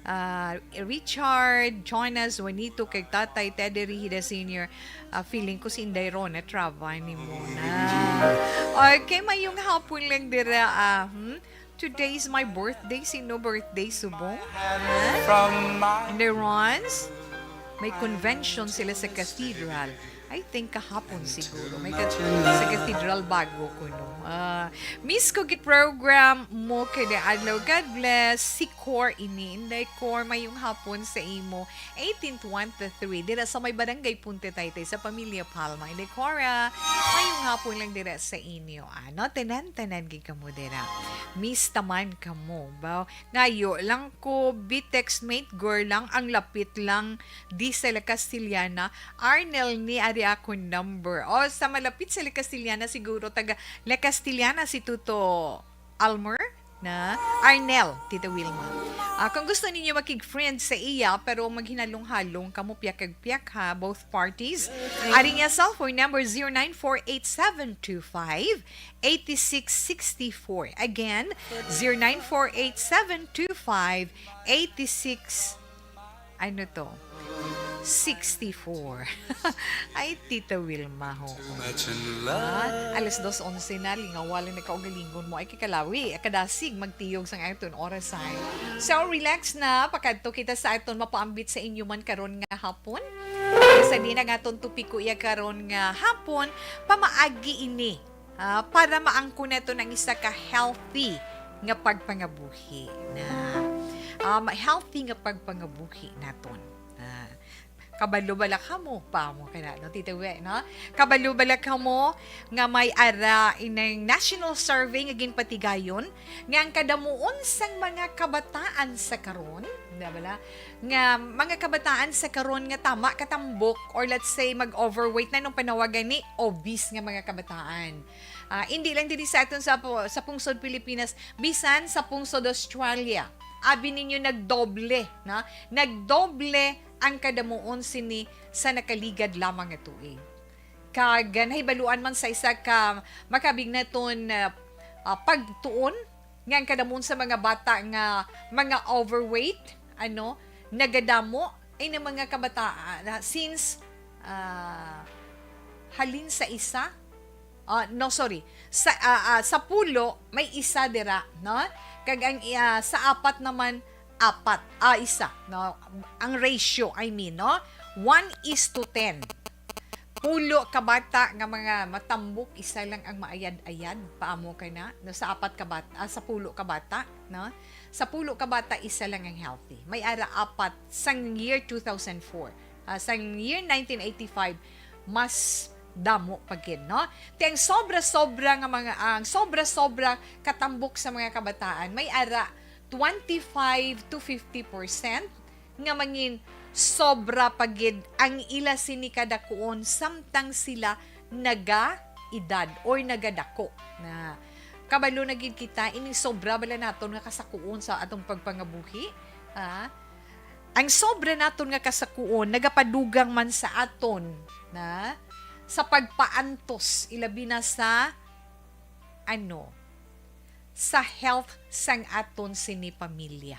Ah, Richard, Jonas, Juanito, kay Tatay Teddy Rihida Senior. Ah, feeling ko si Inday Rona, traba ni mo na. Okay, mayong hapon lang dira. Ah, hmm? Today is my birthday. Sino birthday subong? Ha? From my Inday Rons? May convention sila sa cathedral. I think kahapon siguro. May ka- sa cathedral bago ko, no? Ah, miss ko gid program mo kini adlaw. God bless. Si Cor ini. Inday Cor, mayong hapon sa imo. Eighteenth one to three. Dira sa may barangay Punta Taytay sa pamilya Palma. Inday Cora, mayong hapon lang dira sa inyo. Ano, tanan-tanan gid kamo dira. Miss taman kamo. Ba, ngayo lang ko, bi textmate girl lang, ang lapit lang di sa La Castellana. Arnel ni ari akon number. O, sa malapit sa La Castellana, siguro taga La Castellana si Tuto Almer na Arnel, Tita Wilma. Ah, kung gusto ninyo makig-friend sa iya, pero maghinalong-halong kamo piyak kag piyak ha, both parties. Ari niya cellphone number zero nine four eight seven two five eight six six four. Again, zero nine four eight seven two five eight six, ano to? Sixty-four. Ay, Tita Wilma, ho. Too much in love. Ah, alas dos onse na, lingawa lang na kaugalingon mo. Ay, kikalawi, kadasig, magtiyog sang aton oras, ay. So, relax na. Pakadto kita sa aton mapaambit sa inyo man karon nga hapon. Sa di na nga aton topiko iya karon nga hapon, pamaagi ini, ah, para maangkon naton ang isa ka healthy nga pagpangabuhi na, um, healthy nga pagpangabuhi naton. Ah, kabalo bala kamo pa mo kana, no, Tita We, no? Kabalo bala kamo nga may ara ining national survey nga ginpatigayon nga ang kadamuon sang mga kabataan sa karon, di bala, nga mga kabataan sa karon nga tama katambok, or let's say mag-overweight na, nung panawagan ni obese nga mga kabataan. Ah, hindi lang diri sa aton sa pu-, sa pungsod Pilipinas, bisan sa pungsod Australia. Abi ninyo, nagdoble, na? Nagdoble ang kadamuon sini sa nakaligad lamang nga tuig. Kag, ah, nahibaluan man sa isa ka makabig naton, ah, ah, pagtuon nga ang kadamuon sa mga bata nga mga overweight, ano, nagadamo ay ng mga kabataan, ah, since, ah, halin sa isa, ah, no, sorry, sa, ah, ah, sa pulo may isa dira, no? Kag ang, ah, sa apat naman, apat, ah, isa, no? Ang ratio, I mean, no? One is to ten. Pulo ka bata nga mga matambok, isa lang ang maayad-ayad, paamo ka na, no? Sa apat ka bata, ah, sa pulo ka bata, no? Sa pulo ka bata, isa lang ang healthy. May ara apat sang year two thousand four. Ah, sang year nineteen eighty-five, mas damo pa gid, no? Ti ang sobra-sobra nga mga, ang sobra-sobra katambok sa mga kabataan, may ara twenty-five to fifty percent nga mangin sobra pa gid ang ila sini kadakuon samtang sila naga-edad or nagadako na. Kabalo na gid kita, ining sobra bala naton nga kasakuon sa atong pagpangabuhi, ha? Ang sobra naton nga kasakuon nagapadugang man sa aton na sa pagpaantos, ilabi na sa, ano, sa health sang aton sini pamilya.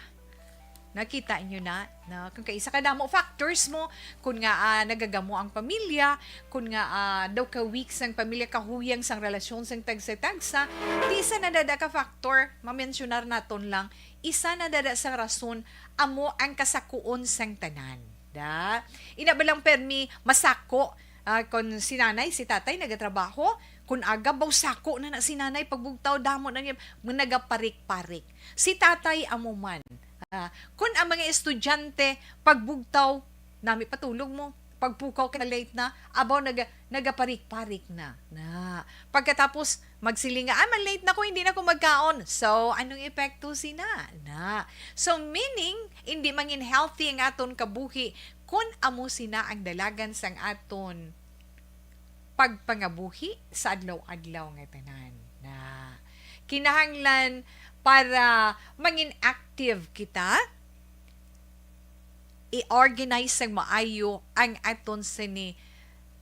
Nakita nyo na, na kung kaisa ka damo factors mo, kung nga, ah, nagagamo ang pamilya, kung nga, ah, daw ka weak sang pamilya, kahuyang sang relasyon sang tagsa-tagsa, di isa na dada ka factor, mamensyonar naton lang, isa na dada sa rason, amo ang kasakuon sang tanan. Da, ina ba lang permi masako, ah, kon si nanay, si tatay nagatrabaho, kon aga baw sako na na si nanay, pagbugtaw damo na niya, mga nagaparik-parik. Si tatay amo man. Ah, kon ang mga estudyante, pagbugtaw, nami patulog mo. Pagpukaw ka late na, abaw naga-, nagaparik-parik na. Na. Pagkatapos, magsiling nga, "Ah, ma-late na ko, hindi na ko magkaon." So, anong epekto sina? Na. So, meaning, hindi mangin healthy ang aton kabuhi kun amo sina ang dalagan sang aton pagpangabuhi sa adlaw-adlaw nga tanan. Na kinahanglan para mangin active kita, i-organize sang maayo ang aton sini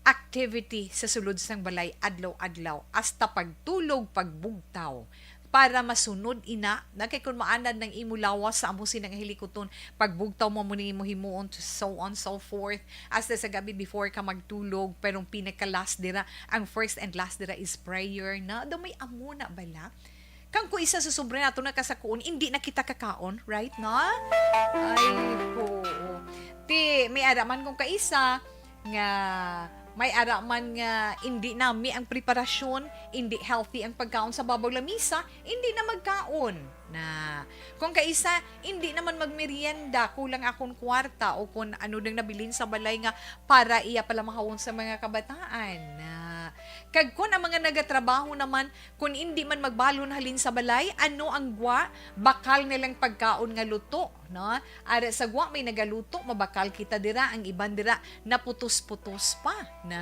activity sa sulod sang balay adlaw-adlaw, hasta pagtulog, pagbugtaw, para masunod ina na kay kun maanad nang imo lawas sa amo sina nga hilikuton, pagbugtaw mo, mo nimo himuon, so on so forth, hasta sa gabi before ka magtulog. Pero ang pinaka last dira, ang first and last dira is prayer. Na daw may amo na bala. Kang ko isa sa sobra nato nakasakuon, hindi na kita kakaon, right na? Ay, oo. Ti, may ara man kung kaisa nga may ara man nga hindi nami ang preparasyon, hindi healthy ang pagkaon sa babaw lamisa, hindi na magkaon. Na, kung kaisa, hindi naman magmerienda, kulang akong kwarta, o kung ano nang nabilin sa balay nga para iya palamahawon sa mga kabataan. Na, kag kun ang mga nagatrabaho naman, kun hindi man magbalon halin sa balay, ano ang gwa? Bakal nilang pagkaon nga luto, no? Ara sa gwa may nagaluto, mabakal kita dira, ang iban dira naputos-putos pa. Na,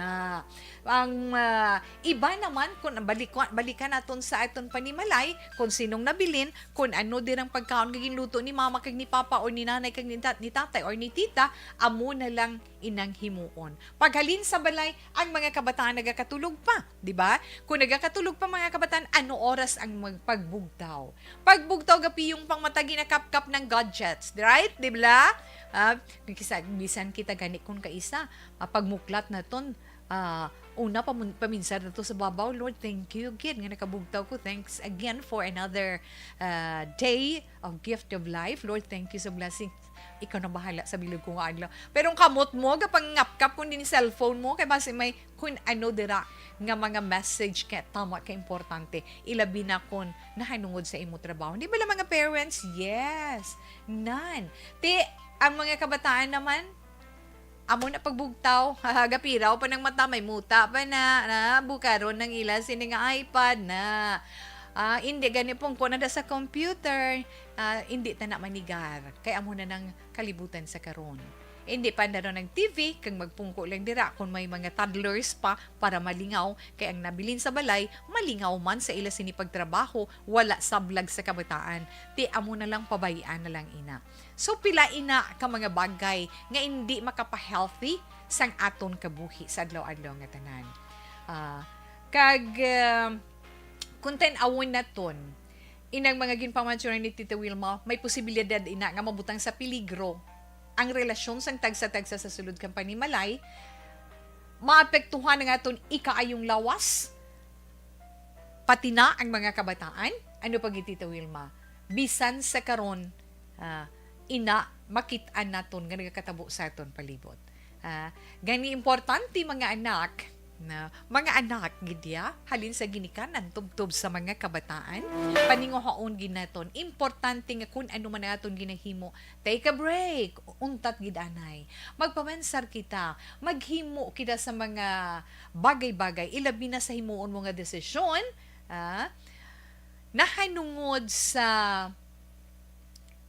ang, ah, iba naman, kun balik-, balikan naton sa aton panimalay, kun sinong nabilin, kun ano dirang pagkaon nga ginluto ni mama kag ni papa or ni nanay kag ni, ta-, ni tatay or ni tita, amo na lang inang himuon. Paghalin sa balay, ang mga kabataan nagakatulog pa, di ba? Kung nagakatulog pa mga kabataan, ano oras ang magpagbugtaw? Pagbugtaw, gapiyong pang mata ginakapkap ng gadgets, right? Di ba? Ah, kisa, bisan kita gani kung kaisa, ah, pagmuklat naton, ah, una pa, paminsan nato sa babaw, "Lord, thank you gid nga nakabugtaw ko. Thanks again for another, ah, day of gift of life. Lord, thank you sa blessing." Ikaw na bahala sa bilog ko nga adlaw. Pero ang kamot mo, gapangapkap kung din cellphone mo, kay basi may kung ano dira nga mga message kay tama ka importante. Ilabi na kung nahanungod sa imo trabaho. Di ba lang mga parents? Yes. Nan. Ti, ang mga kabataan naman, amo na pagbugtaw, gapiraw pa ng mata, may muta pa na, na, bukaron ng ila, sini nga iPad na. Ah, hindi gani pong ko na da sa computer, ah, hindi ta na manigar. Kay amo na nang kalibutan sa karon. Hindi pa na nag-T V, kag magpungko lang dira kung may mga toddlers pa para malingaw, kay ang nabilin sa balay, malingaw man sa ila sini pagtrabaho, wala sablag sa kabataan. Ti amo na lang, pabayaan na lang ina. So, pila ina ka mga bagay nga indi makapa-healthy sang aton kabuhi sa adlaw-adlaw nga tanan. Ah, kag, ah, kung tan-awon naton, inang mga ginpamantsuran ni Tita Wilma, may posibilidad ina nga mabutang sa peligro ang relasyon sang tagsa-tagsa sa sulod kang panimalay, maapektuhan ang aton ikaayong lawas, pati na ang mga kabataan. Ano pa gid, Tita Wilma? Bisan sa karon, ah, ina, makit-an naton nga nagakatabo sa aton palibot. Ah, gani importante, mga anak, na mga anak gid ya, halin sa ginikanan tubtob sa mga kabataan, paninguhaon gid naton. Importante nga kun ano man ang aton ginahimo, take a break, untat gid anay. Magpamansar kita, maghimo kita sa mga bagay-bagay, ilabi na sa himuon mo nga desisyon, ah, nahanungod sa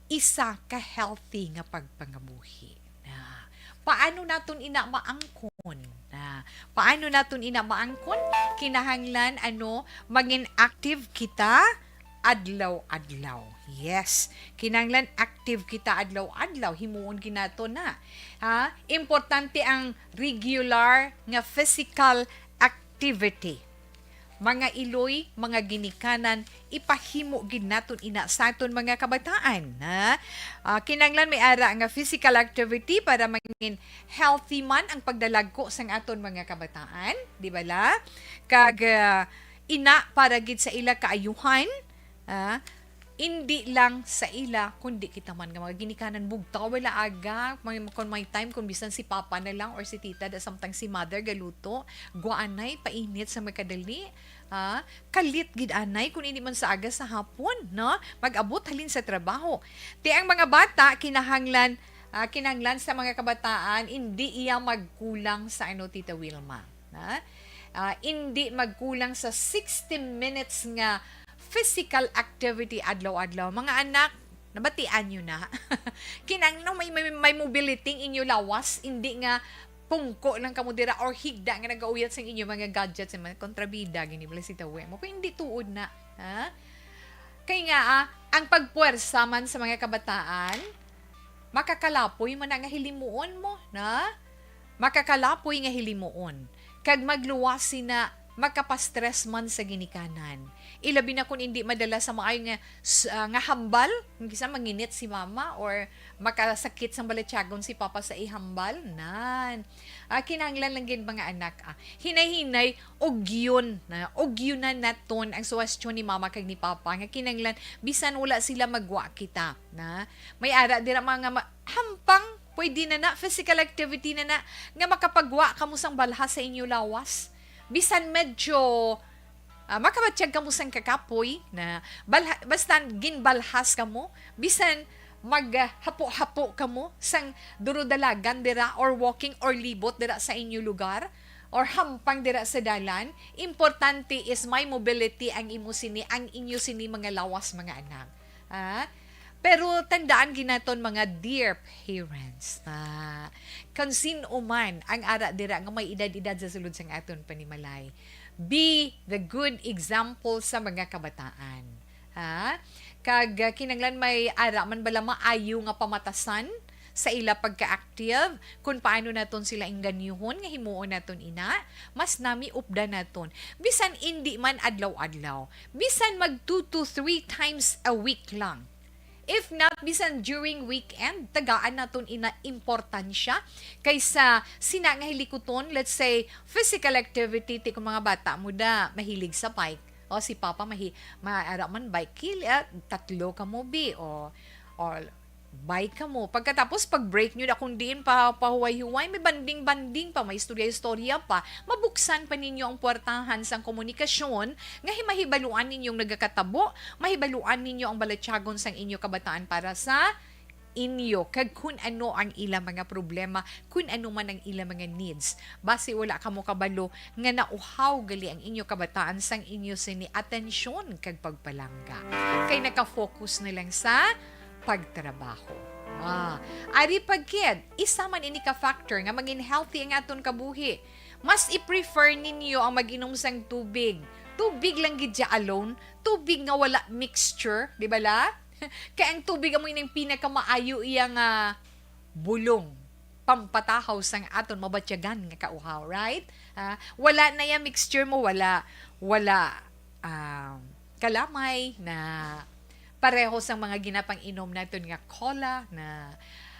isa ka healthy nga pagpangabuhi. Ah, paano naton ina maangkon? Ah, paano naton ina maangkon? Kinahanglan, ano, mangin active kita adlaw-adlaw. Yes, kinahanglan active kita adlaw-adlaw. Himuon gid nato na. Ha? Importante ang regular nga physical activity. Mga iloy, mga ginikanan, ipahimo gid naton ina sa aton mga kabataan, ha? Ah, kinahanglan may ara nga physical activity para mangin healthy man ang pagdalagko sang aton mga kabataan, di ba la? Kag, ah, ina para gid sa ila kaayuhan, ah, indi lang sa ila, kundi kita man nga mga ginikanan, bugtaw wala aga, may, kung may time, kung bisan si papa na lang or si tita, da samtang si mother galuto, guanay, painit sa magkadali, ah, kalit gid anay, kung hindi man sa aga, sa hapon, no? Mag-abot halin sa trabaho. Ti ang mga bata, kinahanglan, ah, kinahanglan sa mga kabataan, hindi iya magkulang sa ano, Tita Wilma, ha? Ah, hindi magkulang sa sixty minutes nga physical activity adlaw-adlaw. Mga anak, nabatian nyo na. Kinahanglan may, may, may mobility ang inyo lawas, hindi nga pungko lang kamo dira or higda nga nagauyat sa inyo mga gadgets, mga kontrabida, gini bala si tawi mo. Pero hindi tuod na, ha? Kay nga, ah, ang pagpuwersa man sa mga kabataan, makakalapoy man na nga hilimuon mo, na? Makakalapoy nga hilimuon. Kag magluwas sina, makapastress man sa ginikanan. Ilabi na kung hindi madala sa maayo nga, s-, ah, nga hambal, kung kisa manginit si mama or makasakit sang balatyagon si papa sa ihambal, nan. Ah, kinahanglan lang gid, mga anak, ah, hinay-hinay, ugyon na, ugyonan naton ang suwestyon ni mama kag ni papa nga kinahanglan bisan wala sila, magwa kita, na. May ara dira mga ma-, hampang, pwede na na, physical activity na na, nga makapagwa kamo sang balha sa inyo lawas. Bisan medyo, ah, makabatyag kamo sang kakapoy, na balha-, basta ginbalhas kamo, bisan maghapo-hapo kamo sang durudalagan dira or walking or libot dira sa inyo lugar or hampang dira sa dalan, importante is may mobility ang imo sini, ang inyo sini mga lawas, mga anak. Ah, pero tandaan gid naton, mga dear parents, ah, kung sin-o man ang ara dira nga may edad-edad sa sulod sang aton panimalay, be the good example sa mga kabataan. Ha? Kag, ah, kinahanglan may ara man bala maayo nga pamatasan sa ila pagka-active, kung paano naton sila ingganyuhon nga himuon naton ina, mas nami updan naton. Bisan indi man adlaw-adlaw, bisan mag two to three times a week lang. If not, bisan during weekend, tagaan naton ina importansya kaysa sina nga hilikuton, let's say, physical activity, ti kung mga bata mo da, mahilig sa bike. O, si Papa mahi-, maara man bike, kil-, ah, tatlo kamo bi, o, o, bike kamo. Pagkatapos, pag break nyo na kung diin pa, pahuway-huway, may banding-banding pa, may istorya-istorya pa, mabuksan pa ninyo ang puwertahan sang komunikasyon nga hi-, mahibaluan ninyong nagakatabo, mahibaluan ninyo ang balatyagon sang inyo kabataan para sa inyo, kag kun ano ang ila mga problema, kun ano man ang ila mga needs. Basi wala kamo kabalo nga nauhaw gali ang inyo kabataan sang inyo sini atensyon kag pagpalangga. Kay naka-focus na lang sa pagtrabaho. Ah, ari pa gid, isa man ini ka factor nga mangin healthy ang aton kabuhi. Mas i-prefer ninyo ang mag-inom sang tubig. Tubig lang gid siya alone, tubig nga wala mixture, di ba la? Kay ang tubig amo ning pinakamaayo iya nga bulong, pampatahaw sang aton mabatyagan nga kauhaw, right? Ah, wala na iya mixture mo, wala, wala, ah, kalamay na pareho sang mga ginapang-inom naton nga cola na,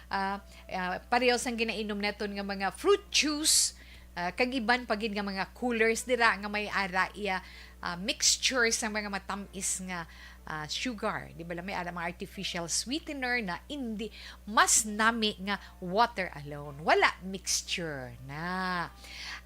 ah, ah, pareho sang ginainom naton nga mga fruit juice, ah, kag iban pa gid nga mga coolers dira nga may ara iya, ah, mixture sang mga matamis nga, ah, sugar, di ba? May ara mga artificial sweetener na indi mas nami nga water alone. Wala mixture na.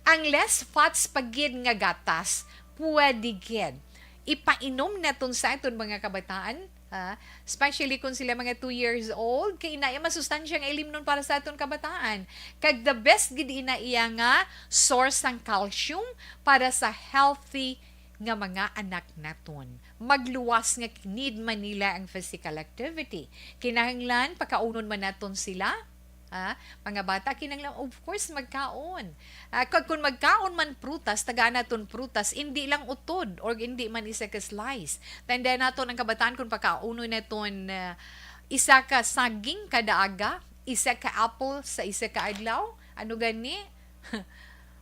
Ang less fats pa gid nga gatas, pwede gid ipainom naton sa aton mga kabataan, ha? Especially kung sila mga two years old, kay ina iya masustansya nga ilimnon para sa aton kabataan. Kag the best gid ina iya nga source sang calcium para sa healthy nga mga anak naton. Magluwas nga need man nila ang physical activity. Kinahanglan pakaunon man naton sila. Ah, mga bata, kinahanglan, of course, magkaon. Ah, kag kung magkaon man prutas, tagaan naton prutas, indi lang utod or indi man isa ka slice. Tandaan naton ang kabataan kung pakaunon naton, ah, isa ka saging kada aga, isa ka apple sa isa ka adlaw. Ano gani?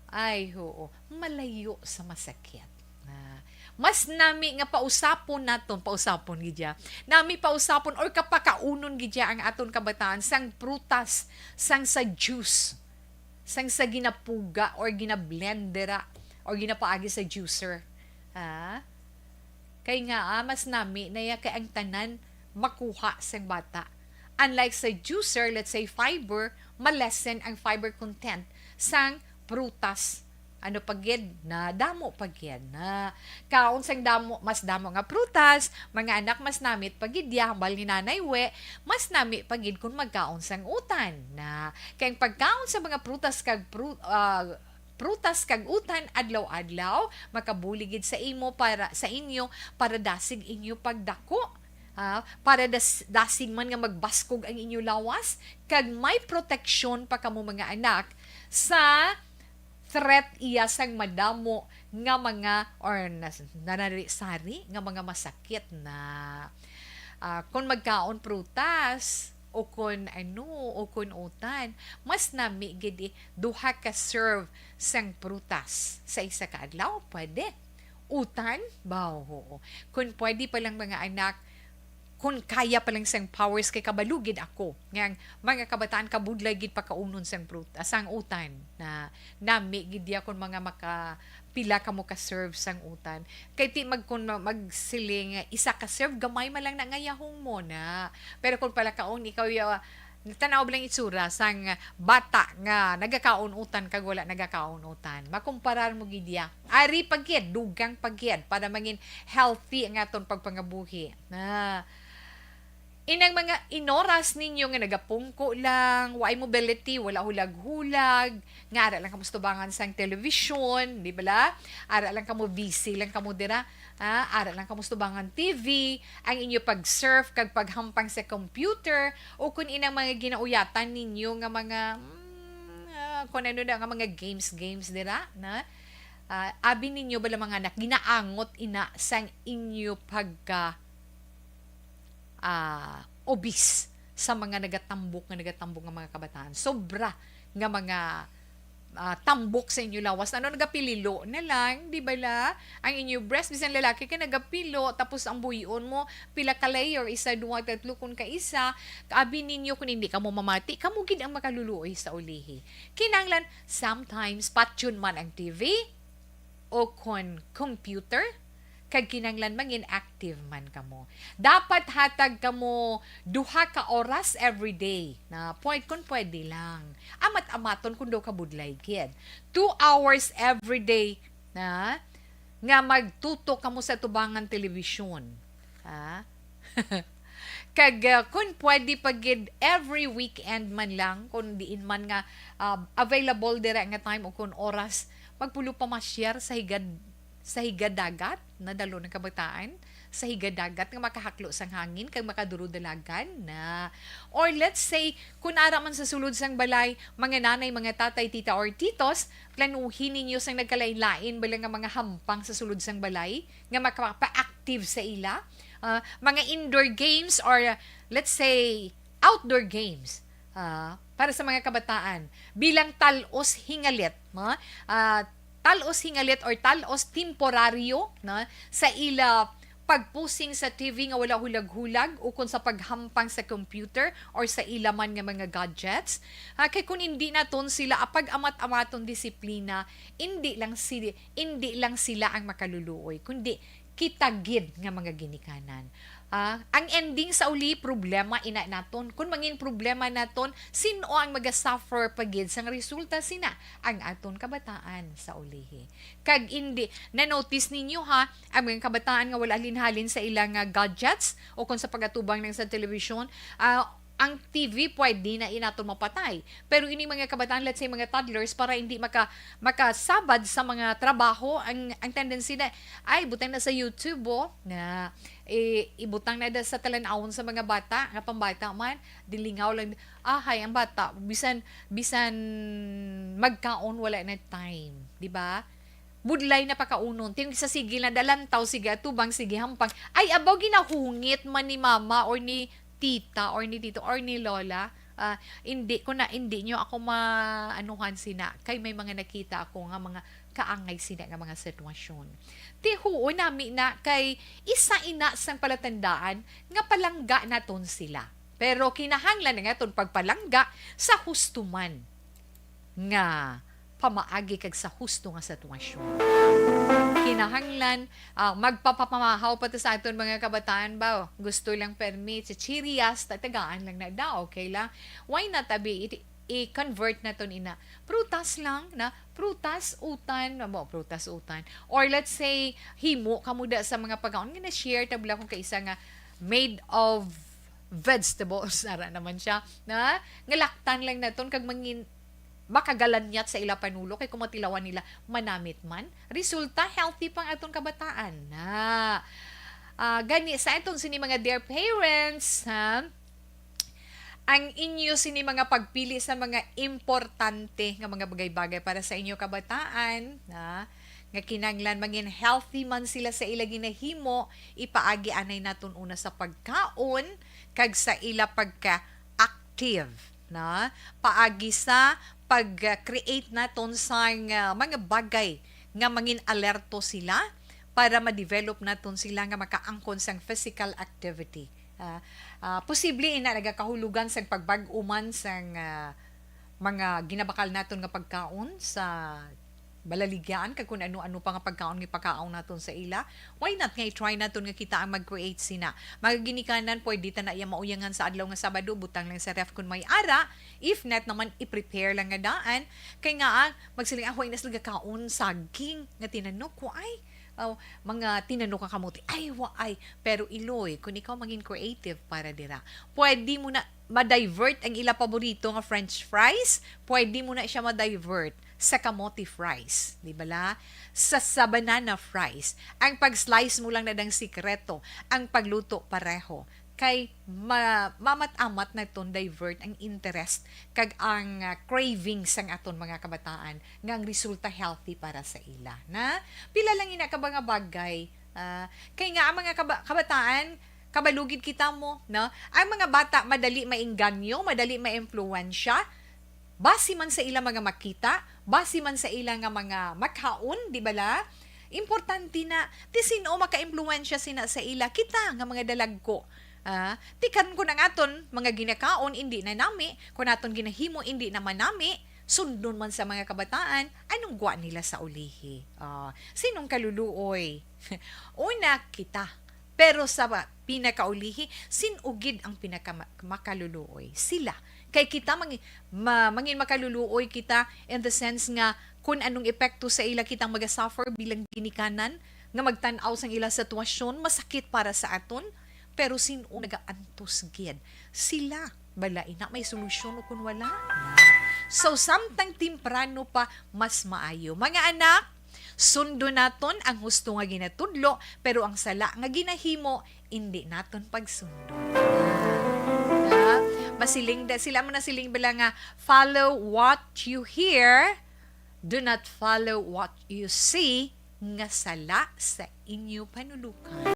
Ay, oo. Malayo sa masakit. Ah, mas nami nga pausapon naton, pausapon gid ya. Nami pausapon or kapakaunon gid ya ang aton kabataan sang prutas, sang sa juice, sang sa ginapuga or ginablendera or ginapaagi sa juicer. Ha? Kay nga, ah, mas nami na ya kay ang tanan makuha sang bata. Unlike sa juicer, let's say fiber, ma-lessen ang fiber content sang prutas. Ano pa gid? Na damo pa gid na kaon sang damo, mas damo nga prutas, mga anak, mas namit pa gid ya, hambal ni Nanay We, mas nami pa gid kung magkaon sang utan na. Kay ang pagkaon sa mga prutas kag pru-, ah, prutas kag utan adlaw-adlaw makabulig gid sa imo para sa inyo, para dasig inyo pagdako. Ah, para das-, dasig man nga magbaskog ang inyo lawas, kag may proteksyon pa kamo, mga anak, sa threat iya sang madamo nga mga, or nas-, nanari-sari nga mga masakit na, ah, kung magkaon prutas o kung ano, o kung utan, mas nami gid i-, duha ka serve sang prutas sa isa ka adlaw, pwede. Utan, baw, oo. Kung pwede pa lang, mga anak, kung kaya pa lang sang powers, kay kabalo gid ako nga ang mga kabataan kabudlay gid pakaunon sang prut-, ah, sang utan, na nami gid ya kung mga maka pila kamo ka serve sang utan. Kay ti mag-, kung ma-, magsiling isa ka serve, gamay man lang na nga yahong mo na. Pero kung palakaon ikaw ya, tan-aw lang itsura sang bata nga nagakaon utan kag wala nagakaon utan. Makumparar mo gid ya. Ari pa gid, dugang pa gid para mangin healthy ang aton pagpangabuhi. Na inang mga inoras ninyo nga nagapungko lang, waay mobility, wala hulag-hulag, nga ara lang kamo sa tubangan sang television, di bala? Ara lang kamo, busy lang kamo dira. Ah, ara lang kamo sa tubangan T V, ang inyo pag-surf kag paghampang sa computer, o kung inang mga ginauyatan ninyo nga mga, mm, ah, kung ano na nga mga games, games dira, na, ah, abi ninyo bala, mga anak, ginaangot ina sang inyo pagka, ah, obese sa mga nagatambok nga, nagatambok nga mga kabataan. Sobra nga mga, ah, tambok sa inyo lawas. Ano, nagapililo na lang, di bala? Ang inyo breast, bisan lalaki ka, nagapilo, tapos ang buyon mo, pila ka layer, isa, duha, tatlo, kung kaisa. Abi ninyo, kung hindi kamo mamati, kamo gid ang makaluluoy sa ulihi. Kinahanglan, sometimes, patyon man ang T V, o kon computer, kag kinahanglan mangin active man kamo. Dapat hatag kamo duha ka oras every day, na pwed-, kon pwede lang. Amat-amaton kung daw kabudlay gid. Two hours every day na nga magtutok kamo sa tubangan telebisyon. Ha? Kag, ah, kun pwede pa gid, every weekend man lang, kun diin man nga, ah, available dira nga time o kun oras, magpulo pamasyar sa higad-, sa higad-dagat, na dalo ng kabataan, sa higad-dagat nga makahaklo sang hangin kag makaduro dalagan na. Or let's say, kun ara man sa sulod sang balay, mga nanay, mga tatay, tita, or titos, planuhin ninyo sang nagkalain-lain bala nga mga hampang sa sulod sang balay nga makapa-active sa ila. Ah, mga indoor games or, let's say, outdoor games, ah, para sa mga kabataan bilang tal-os hingalit, no? Ah, tal-os hingalit or tal-os temporaryo, no, sa ila pagpusing sa T V nga wala hulag-hulag ukon sa paghampang sa computer or sa ila man nga mga gadgets. Ah, kay kung hindi naton sila apag-amat-amaton disiplina, hindi lang si-, hindi lang sila ang makaluluoy, kundi kita gid nga mga ginikanan. Ah, ang ending sa uli, problema ina naton. Kung mangin problema naton, sin-o ang maga-suffer pa gid sang resulta sina? Ang aton kabataan sa ulihi. Kag indi, na-notice ninyo ha, ang mga kabataan nga wala halin-halin sa ilang, ah, gadgets o kung sa pagatubang lang sa telebisyon, ah, ang T V pwede na inaton mapatay. Pero ini mga kabataan, let's say mga toddlers, para hindi maka-, makasabad sa mga trabaho, ang, ang tendency na, "Ay, butang na sa YouTube, oh," na, eh, ibutang na da sa talan-awon sa mga bata, nga pambata man, dilingaw lang, ahay, ang bata, bisan, bisan magkaon, wala na time, di ba? Budlay na pakaunon. Ting sa sige na dalantaw, sige atubang, sige hampang. Ay, abaw, ginahungit man ni mama or ni tita or ni tito or ni lola. Ah, hindi ko na, hindi nyo ako maanuhan sina. Kay may mga nakita ako nga mga kaangay sina nga mga sitwasyon. Ti huo nami na kay isa ina sang palatandaan nga palangga naton sila. Pero kinahanglan na nga ton pagpalangga sa husto man nga pamaagi kag sa husto nga sitwasyon. Kinahanglan, ah, magpapamahaw pa to sa aton mga kabataan ba? Gusto lang permi, chichirias, tatagaan lang na daw, okay lang. Why not, abi, i-, i-convert naton ina? Prutas lang na, prutas, utan, amo, prutas, utan. Or let's say, himo kamo da sa mga pagkaon nga na-share, tabla kung kaisa nga made of vegetables, ara naman siya, na, nga laktan lang naton, kag mangin-, makagalanyat sa ila panulo, kay kung matilawan nila, manamit man. Resulta, healthy pang aton kabataan. Na, ah, gani, sa aton sini mga dear parents, ha? Ang inyo sini mga pagpili sa mga importante nga mga bagay-bagay para sa inyo kabataan, na, nga kinahanglan mangin healthy man sila sa ila ginahimo, ipaagi anay naton una sa pagkaon kag sa ila pagka-active, na, paagi sa pag-create naton sang, ah, mga bagay nga mangin alerto sila para ma-develop naton sila nga makaangkon sang physical activity. Ah, ah, posible ina nagakahulugan sang pagbag-o man sang, ah, mga ginabakal naton nga pagkaon sa balaligyaan kag kun ano-ano pa nga pagkaon nga ipakaon naton sa ila. Why not nga i-try naton nga kita ang mag-create sina? Mga ginikanan, pwede ta na iya mauyangan sa adlaw nga Sabado, butang lang sa ref kun may ara. If not naman, i-prepare lang nga daan. Kay nga, ah, magsiling, "Ah, way na sila gakaon saging nga tinanok ko, ay." Oh, mga tinanok nga kamote, ay, wa ay. Pero iloy, kung ikaw mangin creative para dira, pwede mo na ma-divert ang ila paborito nga French fries, pwede mo na siya ma-divert sa kamote fries, di ba la? Sa, sa banana fries. Ang pag-slice mo lang na dang sikreto, ang pagluto pareho. Kay ma-, mamat-amat naton divert ang interest kag ang, ah, craving sang aton mga kabataan nga ang resulta healthy para sa ila, na? Pila lang ina ka mga bagay, ah, kay nga ang mga kaba-, kabataan, kabalo gid kita mo, no? Ang mga bata madali maengganyo, madali maimpluwensya, basi man sa ila mga makita, basi man sa ila nga mga makhaon, di ba la? Importante na, ti sin-o makaimpluwensya sina sa ila? Kita nga mga dalagko. Ah, ti karon kun ang aton mga ginakaon indi na nami, kun aton ginahimo indi na manami, sundon man sa mga kabataan, anong gwa nila sa ulihi? Ah, sinong kaluluoy? Una, kita. Pero sa ba-, pinakaulihi, sin-o gid ang pinaka ma-, makaluluoy? Sila. Kay kita mangi-, ma-, mangin makaluluoy kita in the sense nga kun anong epekto sa ila kitang magasuffer bilang ginikanan nga magtan-aw sang ila sitwasyon, masakit para sa aton, pero sin-o nagaantos gid? Sila. Bala ina may solusyon o kun wala na. So, samtang temprano pa, mas maayo. Mga anak, sundo naton ang husto nga ginatudlo, pero ang sala nga ginahimo, indi naton pagsundo. Ah, masiling da, sila mo na siling bala nga, "Follow what you hear, do not follow what you see," nga sala sa inyo panulukan.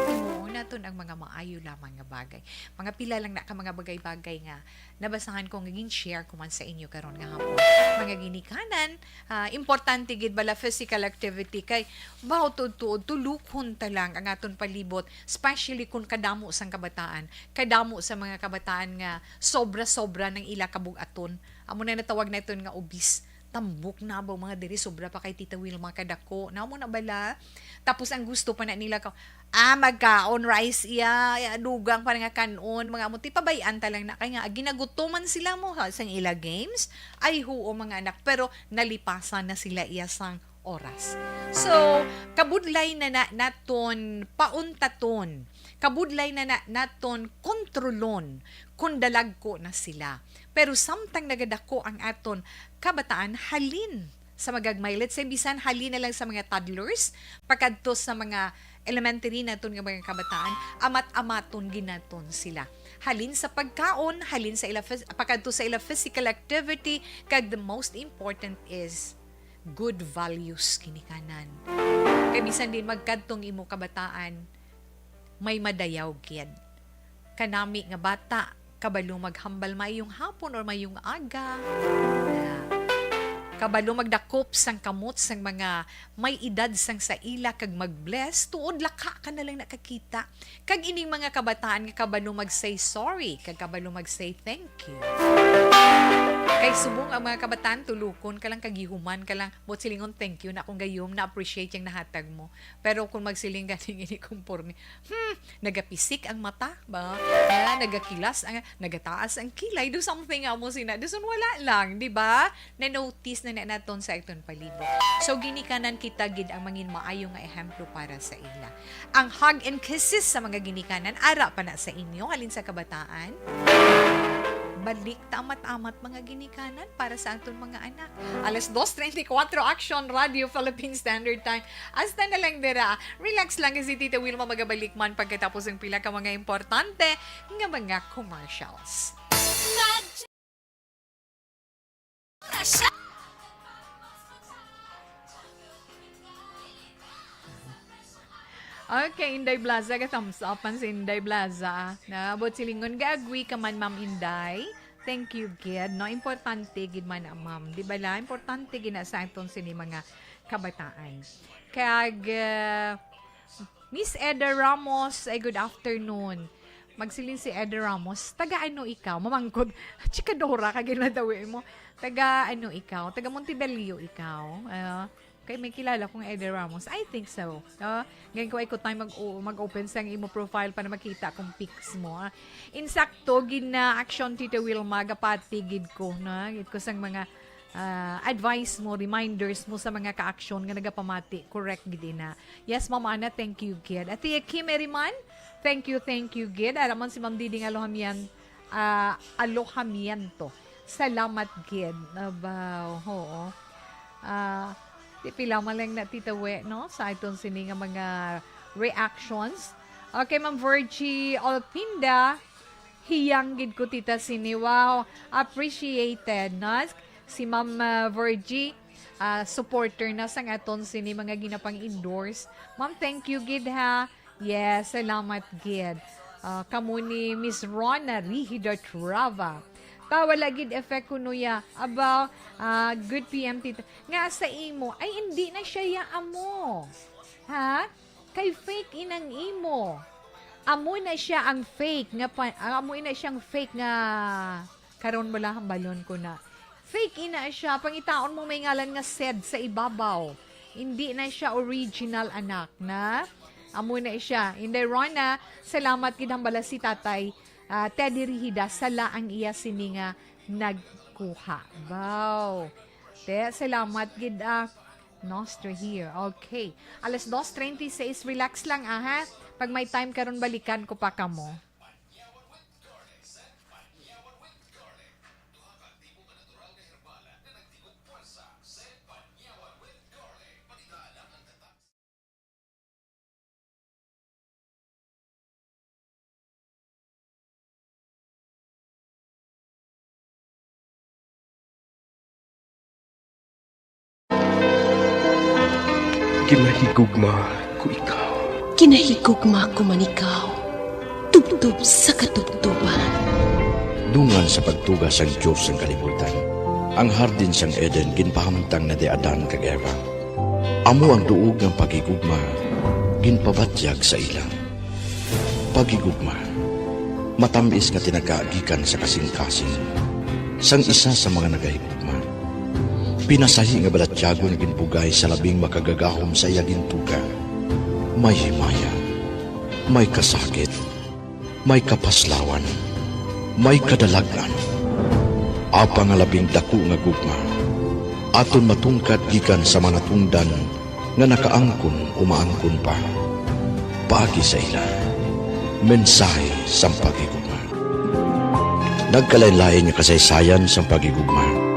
Himuon naton ang mga maayo lamang nga bagay. Mga pila lang na ka mga bagay-bagay nga nabasahan ko nga gin-share ko man sa inyo karon nga hapon. Mga ginikanan, ah, importante gid bala physical activity kay baw tuod-tuod tulukon ta lang ang aton palibot, especially kung kadamo sang kabataan, kadamo sa mga kabataan nga sobra-sobra nang ila kabug-aton. Amo na natawag naton nga obese. Tambok na ba mga diri, sobra pa kay Tita Wilma kadako. Namo na bala? Tapos ang gusto pa na nila ka, ah, magkaon rice iya, iya, dugang pa nga kanon, mga amo, ti pabay-an ta lang na kay nga ginagutuman sila mo ha, sang ila games. Ay, huo, mga anak, pero nalipasan na sila iya sang oras. So, kabudlay na, na naton pauntaton, kabudlay na, na naton kontrolon kung dalagko na sila. Pero samtang nagadako ang aton kabataan, halin sa magagmay, let's say, bisan halin na lang sa mga toddlers, pakadto sa mga elementary naton nga mga kabataan, amat-amaton ginaton sila. Halin sa pagkaon, halin sa ila phys-, pakadto sa ila physical activity, kag the most important is good values, ginikanan. Kay bisan din magkadtong imo kabataan, may madayaw gid. Kanami nga bata, kabalo maghambal mayong hapon or mayong aga. Yeah. Kabalo magdakop sang kamot sang mga may edad sang sa ila kag mag-bless, tuod laka ka na lang nakakita. Kag ining mga kabataan nga kabalo mag-say sorry, kag kabalo mag-say thank you. Kay subong ang mga kabataan, tulukon ka lang, kagihuman ka lang, buot silingon, "Thank you na akong gayom, na-appreciate yung nahatag mo." Pero kung magsiling gani ini, conforme, hmm, nagapisik ang mata, ba? Ah, nagakilas ang, nagataas ang kilay. Do something nga mo sina. Duson wala lang, di ba? Na-notice na, na naton sa aton palibot. So, ginikanan kita gid ang mangin maayo nga ehemplo para sa ila. Ang hug and kisses sa mga ginikanan, ara pa na sa inyo, halin sa kabataan. Balik ta amat-amat, mga ginikanan, para sa aton mga anak. Alas dos treinta y cuatro, Action Radio Philippine Standard Time. Hasta na lang dira. Relax lang, si Tita Wilma magabalik man pagkatapos ng pila ka mga importante nga mga commercials. Okay, Inday Blaza, ka-thumbs up man si Inday Blaza. Na, but silingon, ga-agree ka man, Ma'am Inday. Thank you, gid. No, importante gid man na, ma'am. Di ba la? Importante gid na sa aton sini mga kabataan. Kag, ah, Miss Eda Ramos, ay, good afternoon. Magsiling si Eda Ramos, "Taga ano ikaw?" Mamangkot, chikadora ka ginadawi mo. "Taga ano ikaw? Taga Montebello ikaw?" Ah, kay may kilala kong Eda Ramos. I think so. Ah, ganyan ko, ay ko tayo mag, mag-open sa imo profile para makita kung pics mo. Ah, insakto, gina-action, Tita Wilma, gapati gid ko, na gid ko sang mga ah, advice mo, reminders mo sa mga ka-action nga nagapamati, correct gid ina. Yes, Ma'am Ana, thank you gid. Ate Kim Eriman, thank you, thank you gid. Ara man si Ma'am Diding Alohamian, ah, Alohamiento. Salamat gid. Aba, oo. Ah, di pila man lang na, Tita We, no? Sa aton sini nga mga reactions. Okay, Ma'am Virgie Olpinda, hiyang gid ko, Tita, sini. Wow, appreciated, no? Si Ma'am, ah, Virgie, ah, supporter na sang aton sini mga ginapang-endorse. Ma'am, thank you gid, ha. Yes, salamat gid. Ah, kamo ni Miss Rona Rihida Trava. Pa, wala gid effect kuno ya. Aba, ah, good P M, Tita. Nga sa imo, ay, hindi na siya ya amo. Ha? Kay fake inang imo. Amo na siya ang fake nga pa, amo na siyang fake nga karon, wala, hambalon ko na. Fake ina siya, pangitaon mo may ngalan nga sed sa ibabaw. Hindi na siya original, anak, na. Amo na siya. Inday Rona, salamat gid, hambala si Tatay, ah, Teddy Rihida, sala ang iya sini nga nagkuha. Wow. Te, salamat gid, ah. Nostra here. Okay. Alas dos treinta y seis, relax lang, ah, ha? Pag may time karon, balikan ko pa kamo. Ginahigugma ko ikaw. Ginahigugma ko man ikaw, tubtob sa katubtoban. Dungan sa pagtuga sang Dios sang kalibutan, ang hardin sang Eden ginpahamtang na di Adan kag Eva. Amo ang duog nga paghigugma ginpabatyag sa ila. Paghigugma, matam-is nga tinaga gikan sa kasing-kasing sang isa sa mga nagahigugma. Pinasahi nga balatyagon nga ginbugay sa labing makagagahom sa iya gintuga. May himaya, may kasakit, may kapaslawan, may kadalag-an. Apang nga labing dako nga gugma, aton matungkad gikan sa mga natungdan nga nakaangkon o maangkon pa. Paagi sa ila, mensahe sang paghigugma. Nagkalainlain nga kasaysayan sang paghigugma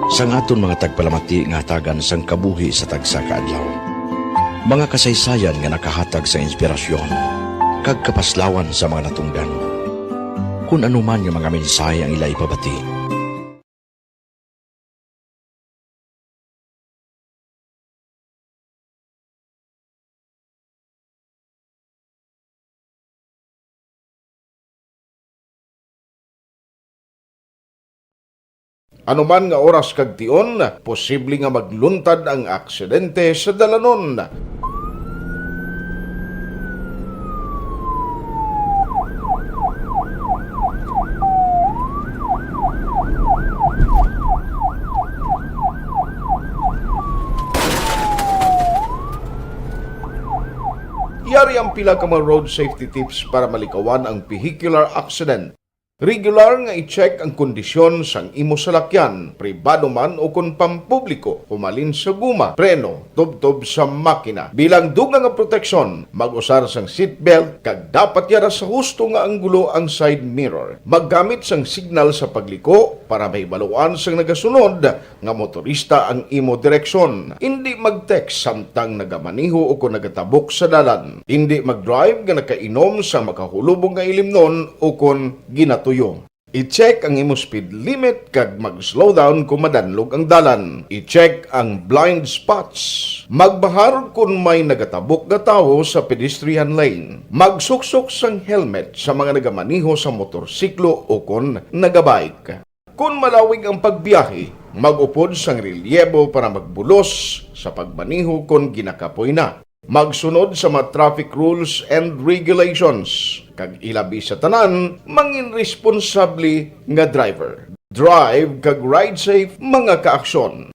sang aton mga tagpalamati nga hatagan sang kabuhi sa tagsa ka adlaw. Mga kasaysayan nga nakahatag sang inspirasyon kag kapaslawan sa mga natungdan. Kun ano man nga mga mensahe ang ila ipabati, Ano man nga oras kag tion, posible nga magluntad ang aksidente sa dalanon. Yari ang pila ka mga road safety tips para malikawan ang vehicular accident. Regular nga i-check ang kondisyon sang imo salakyan, pribado man o kon pampubliko, humalin sa guma, preno, tubtob sa makina. Bilang dugang nga proteksyon, mag-usar sang seatbelt kag dapat yara sa husto nga anggulo ang side mirror. Maggamit sang signal sa pagliko para mahibaluan sang nagasunod nga motorista ang imo direksyon. Indi mag-text samtang nagamaneho o kon nagatabok sa dalan. Indi mag-drive nga nakainom sa makahulubong nga ilimnon o kon ginatuyo. I-check ang imo speed limit kag mag-slow down kung madanlog ang dalan. I-check ang blind spots. Magbahar kon may nagatabok nga tawo sa pedestrian lane. Magsuksok sang helmet sa mga nagamaneho sa motorsiklo o kon nagabike. Kon malawig ang pagbiyahe, mag-upod sang relyebo para magbulos sa pagmaneho kon ginakapoy na. Magsunod sa mga traffic rules and regulations, kag ilabi sa tanan, mangin responsable nga driver. Drive kag ride safe, mga kaaksyon.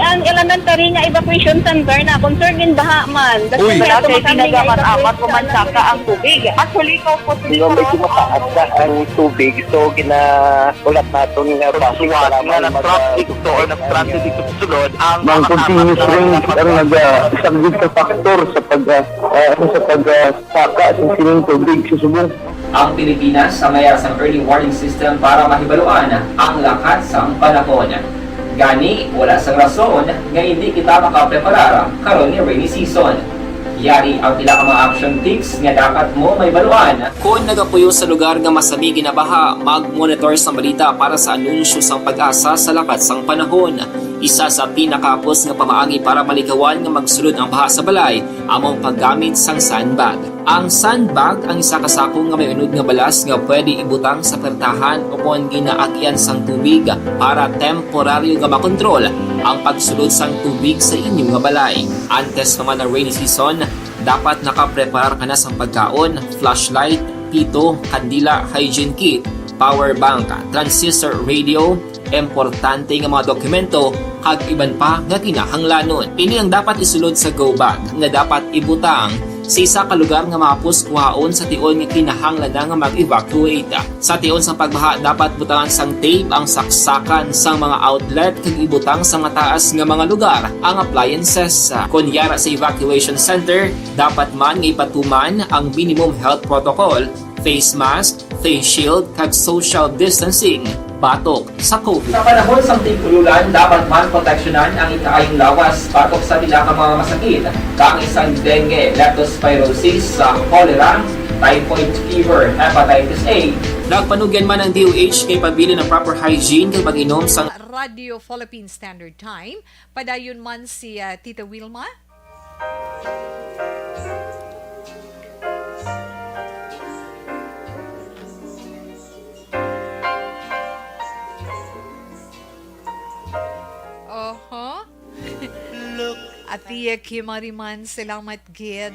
Ang elementary nga evacuation center na concerned in baha man. Uy, wala kay tinaga man amat ko man saka ang tubig. Actually, ko po. Medyo mataas na ang tubig, so ginahulat naton nga basi nga nag-traffic to or nag-transit dito sa sulod ang mga continuous rain ang nagasaglit sa factor sa pag ah, ah, sa pag ah, saka sa sining tubig sa subong. Ang Pilipinas sa mayar sang early warning system para mahibaluan ang lakat sang panahon. Gani, wala sang rason nga hindi kita makapreparar karon ni rainy season. Yari ang pila ka mga action tips nga dapat mo mahibaluan. Kon nagapuyo sa lugar nga masami ginabaha, mag-monitor sang balita para sa anunsyo sang PAGASA sa lakat sang panahon. Isa sa pinakahapos nga pamaagi para malikawan nga magsulod ang baha sa balay amo ang paggamit sang sandbag. Ang sandbag ang isa ka sako nga may unod nga balas nga pwede ibutang sa pertahan o kon ginaagian sang tubig para temporaryo nga makontrol ang pagsulod sang tubig sa inyo nga balay. Antes pa man ang rainy season, dapat nakapreparar ka na sang pagkaon, flashlight, pito, kandila, hygiene kit, power bank, transistor radio, importante nga mga dokumento, kag iban pa nga kinahanglanon. Ini ang dapat isulod sa go bag nga dapat ibutang sa isa ka lugar nga mahapos kuhaon sa tion nga kinahanglan na nga mag-evacuate. Sa tion sang pagbaha, dapat butangan sang tape ang saksakan sang mga outlet kag ibutang sa mataas nga mga lugar ang appliances. Kon yara sa evacuation center, dapat man nga ipatuman ang minimum health protocol, face mask, face shield, kag social distancing batok sa COVID. Sa panahon sang tig-ululan, dapat man proteksyonan ang ikaayong lawas batok sa pila ka mga masakit, kaangay sang dengue, leptospirosis, sa cholera, typhoid fever, hepatitis A. Nagpanugyan man ang D O H kay pabilin ang proper hygiene kag pag-inom sang Radio Philippine Standard Time. Padayon man si ah, Tita Wilma. Oho. Atiya Kimariman, salamat gid.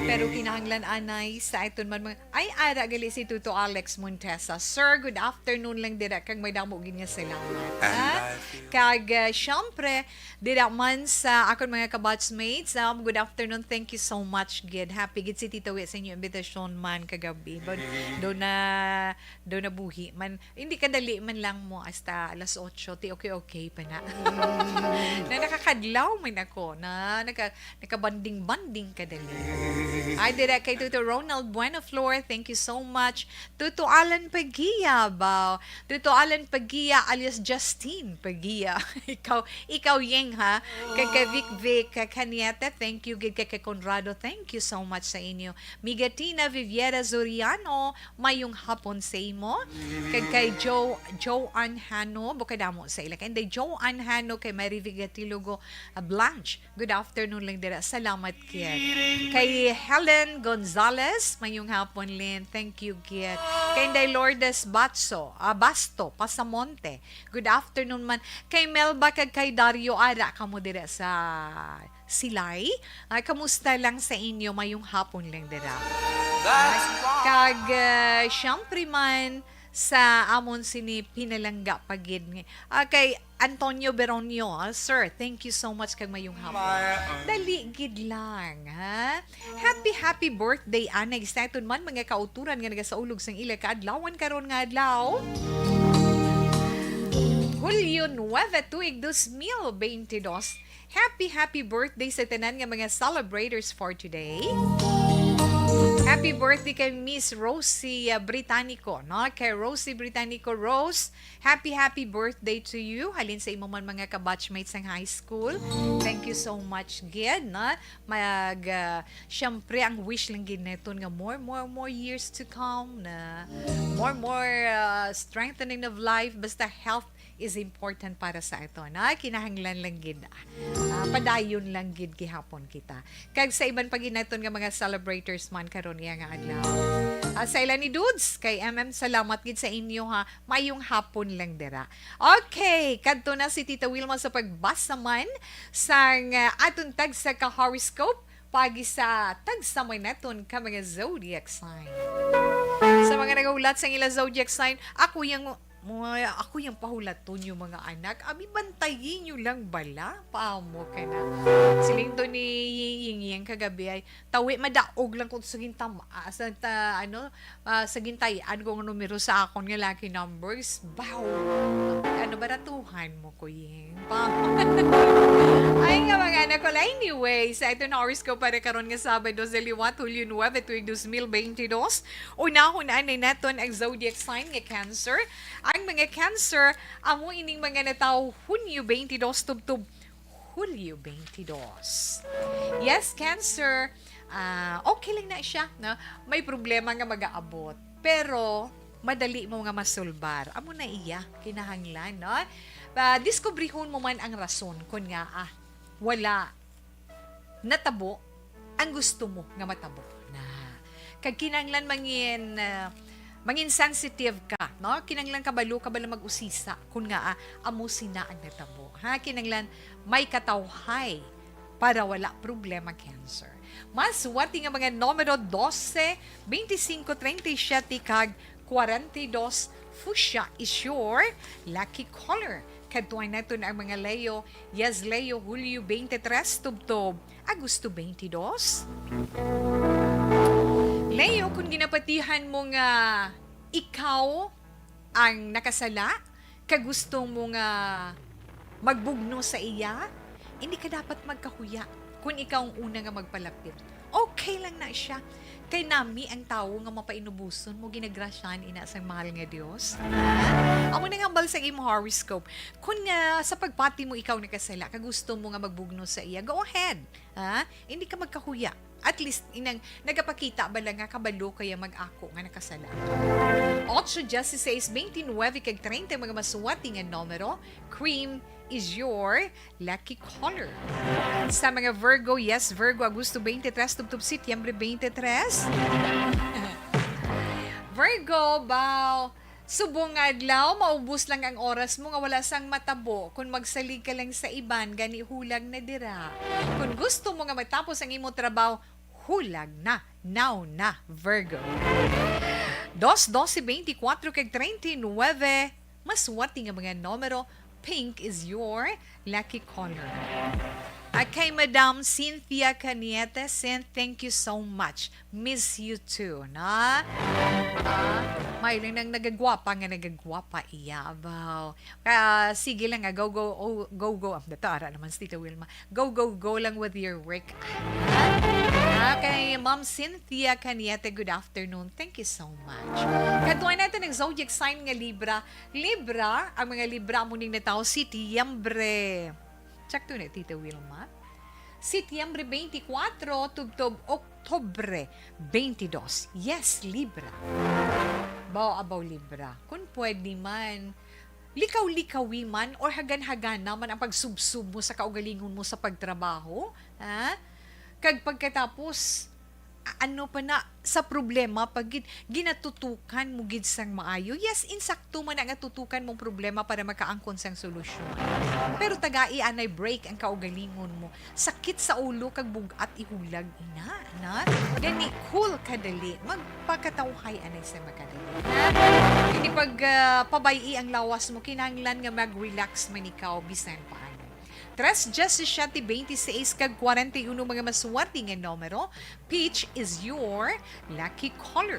Pero kinahanglan anay sa aton man mga, ay, ara gali si Tuto Alex Montesa. Sir, good afternoon lang dira kag may damo gid nga salamat, ha? Kag ah, syempre, dira man sa akon mga kabatchmates, um, good afternoon. Thank you so much gid. Happy gid si Tita Wi sa inyo imbitasyon man kagabi. But do na do na buhi man. Hindi kadali man lang mo hasta alas otso, ti okay-okay pa na. Na nakakadlaw man ako, na naka, nakabanding-banding kadali. Ay, dira kay Tuto Ronald Buenoflor, thank you so much. Tuto Alan Pagia, baw. Tuto Alan Pagia alias Justin Pagia. Ikaw, ikaw, Yeng, ha? Kay, kay Vic Vic, kay Kanieta, thank you. Gid kay, kay Conrado, thank you so much sa inyo. Migatina Viviera Zoriano, mayong hapon sa imo. Kag kay Joe, Joanne Hano, bukay damo sa ila. Kay Inday Joanne Hano, kay Mary Vigatilugo, ah, Blanche. Good afternoon lang dira. Salamat, kid. Kay Helen Gonzalez, mayong hapon, Lynn. Thank you, kid. Kay Inday Lourdes Batso, ah, Basto, Pasamonte. Good afternoon man. Kay Melba kag kay Dario, ara kamo dira sa Silay. Ay, kamusta lang sa inyo? Mayong hapon lang dira. Kag, ah, syempre man, sa amon sini pinalangga pa gid nga, ah, kay Antonio Beronio, ah, sir, thank you so much kag mayong hapon. Dali gid lang, ha? Happy, happy birthday, anay. Excited man mga kauturan nga nagasaulog sang ila kaadlawan karon nga adlaw. Hulyo nuebe, tuig dos mil beintidos. Happy, happy birthday sa tanan nga mga celebrators for today. Happy birthday kay Miss Rosie, ah, Britannico, no? Kay Rosie Britannico, Rose, happy, happy birthday to you. Halin sa imo man mga kabatchmates sang high school. Thank you so much, gid, no? Mag, ah, syempre, ang wish lang gid naton nga more, more, more years to come, na more, more, ah, strengthening of life. Basta health is important para sa aton, ha? Kinahanglan lang gid, ah, padayon lang gid gihapon kita. Kag sa iban pa gid naton nga mga celebrators man karon iya nga adlaw. Ah, sa ila ni Dudes, kay M M, salamat gid sa inyo, ha. Mayong hapon lang dira. Okay, kadto na si Tita Wilma sa pagbasa man sang, ah, aton tagsa ka horoscope pagi sa tagsa man naton ka mga zodiac sign. Sa mga nagahulat sang ila zodiac sign, ako yang mga, ako yang pahulaton yung mga anak. Abi, bantayin nyo lang bala. Paamo ka na. Siling to ni Ying Ying kagabi ay, tawi, madaog lang kung sa gintama, sa ta, ano, ah, sa gintayan ko nga numero sa akon nga lucky numbers. Baw! Ano, baratuhan mo ko, Ying? Paamo. Ay nga, mga anak ko. Anyway, sa ito na horoscope para karon nga Sabado sa liwat, Hulyo nuebe, tuig dos mil bente dos. Unahon anay naton ang zodiac sign nga Cancer. Ang mga Cancer, amo ining mga natawo Hunyo twenty-two tubtob Hulyo twenty-two. Yes, Cancer, ah, okay lang na siya, no? May problema nga mag-aabot, pero madali mo nga masulbar. Amo na iya kinahanglan, no? Pa, diskubrihon mo man ang rason kon ngaa wala natabo ang gusto mo nga matabo na. Kag kinahanglan mangin, ah, mangin sensitive ka, no? Kinahanglan kabalo ka bala mag-usisa kun ngaa amo sina ang natabo. Ha, kinahanglan may katawhay para wala problema, Cancer. Mas swerte nga mga numero dose, veinticinco, treinta y siete, kag kwarenta y dos. Fuchsia is your lucky color. Kadtuan naton ang mga Leo. Yes, Leo, Hulyo twenty-three tubtob Agosto twenty-two. Leo, kung ginapatihan mo nga ikaw ang nakasala, kag gusto mo nga magbugno sa iya, hindi ka dapat magkahuya kung ikaw ang una nga magpalapit. Okay lang na siya. Kay nami ang tawo nga mapainubuson mo, ginagrasyahan ina sang mahal nga Dios. Ha? Amo nang hambal sa imo horoscope. Kung, ah, sa pagpati mo ikaw nakasala, kag gusto mo nga magbugno sa iya, go ahead. Ha? Hindi ka magkahuya. At least, inang nagapakita bala nga kabalo kaya mag-ako nga nakasala. Ocho, dieciséis, veintinuebe, kag treinta, mga maswati nga numero. Cream is your lucky color. Sa mga Virgo, yes, Virgo, Agosto twenty-three tubtob Setyembre twenty-three. Virgo, baw, subong nga adlaw, maubos lang ang oras mo nga wala sang matabo. Kung magsalig ka lang sa iban, gani hulag na dira. Kung gusto mo nga matapos ang imo trabaho, hulag na. Now na, Virgo. Dos, doce, veinticuatro, kag treinta y nueve. Maswati nga mga numero, pink is your lucky color. Ah, kay Madam Cynthia Caniete, Cyn, thank you so much. Miss you too, na? Ah, may lang nang nagagwapa nga nagagwapa iya, abaw. Ah, sige lang, ah, go, go, oh, go, go. Ang data, ara naman si Tita Wilma. Go, go, go lang with your work. Ah, kay Ma'am Cynthia Caniete, good afternoon. Thank you so much. Kadtuan natin ang zodiac sign nga Libra. Libra, ang mga Libra mo ning natawo Setyembre. Check to na, Tita Wilma. Setyembre twenty-four, tubtob Oktubre twenty-two. Yes, Libra. Bao, abaw, Libra. Kung pwede man, likaw-likawi man or hagan-hagana man ang pagsubsob mo sa kaugalingon mo sa pagtrabaho, ha? Kag pagkatapos, a-, ano pa na, sa problema pa gid, ginatutukan mo gid sang maayo. Yes, insakto man na nga tutukan mong problema para makaangkon sang solusyon. Pero tagai anay break ang kaugalingon mo. Sakit sa ulo kag bug-at ihulag ina, na? Gani, cool ka dali. Magpakatawhay anay sa makadali, ha? Hindi pag, ah, pabay-i ang lawas mo, kinahanglan nga mag-relax man ikaw bisan paano. Tres, diecisiete, veintiséis, kag kwarenta y uno, mga maswerte nga numero. Peach is your lucky color.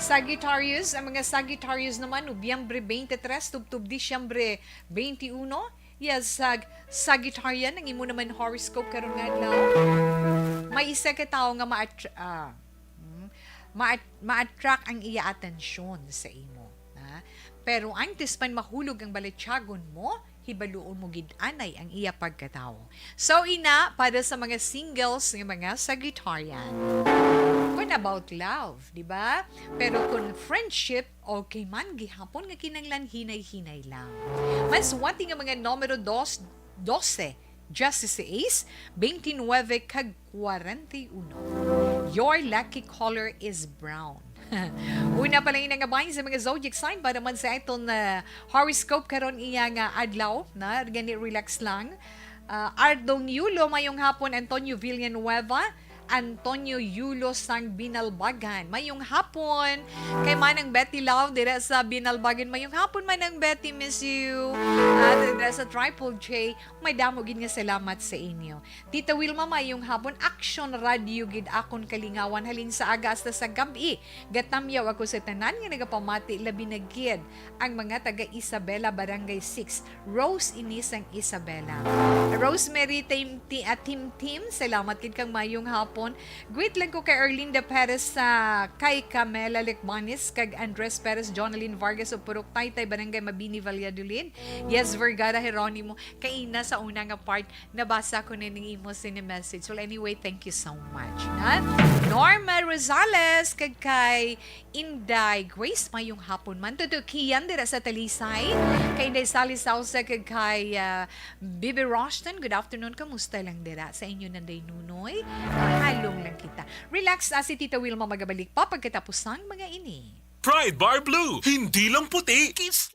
Sagittarius, ang mga Sagittarius naman, Nobyembre twenty-three, tubtob Disyembre twenty-uno, Yes, Sag Sagittarian, ang imo naman horoscope karon nga adlaw. May isa ka tawo nga ma-attr-, ah, hmm, ma-, ma-attract ang iya atensyon sa imo, ha? Pero antes man mahulog ang balatyagon mo, hibaluon mo gid anay ang iya pagkatawo. So, ina, para sa mga singles nga mga Sagittarian, kung about love, di ba? Pero kung friendship, okay man, gihapon nga kinanglan hinay-hinay lang. Maswati nga mga numero dos, dose, dieciséis, veintinuebe, kag kwarenta y uno. Your lucky color is brown. Una pa lang nga bahin sa mga zodiac sign para man sa aton na horoscope karon iya nga adlaw, na gani relax lang. Ah, Ardong Yulo, mayong hapon. Antonio Villanueva, Antonio Yulo sang Binalbagan, mayong hapon. Kay Manang Betty Love dira sa Binalbagan, mayong hapon, Manang Betty, miss you. At dira sa Triple J, madamo gid nga salamat sa inyo. Tita Wilma, mayong hapon. Action Radio gid akon kalingawan halin sa aga hasta sa gab-i. Gatamyaw ako sa tanan nga nagapamati, labi na gid ang mga taga Isabela, Barangay six. Rose ini sang Isabela. Rosemary Tim, Ti-, ah, Tim Tim, salamat gid kang mayong hapon. Greet lang ko kay Erlinda Perez sa kay Camela Lecbanis kag Andres Perez, Jonalyn Vargas of Purok Taytay, Barangay Mabini, Valladolid. Yes, Vergara Jeronimo, kay ina sa una nga part, nabasa ko na ning imo sini message. Well, anyway, thank you so much, ha? Norma Rosales, kag kay Inday Grace, mayong hapon man. Tudo Kian dira sa Talisay. Kay Inday Sally Sausa, kag kay, ah, Bibi Roston, good afternoon. Kamusta lang dira sa inyo, Nanday Nunoy? Mahalong lang kita. Relax, ah, si Tita Wilma magabalik pa pagkatapos sang mga ini. Pride Bar Blue, hindi lang puti, kiss.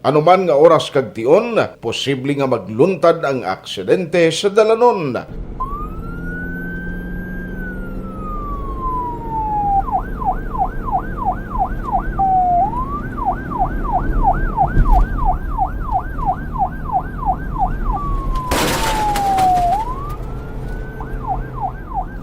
Anuman nga oras kag tion, posible nga magluntad ang aksidente sa dalanon.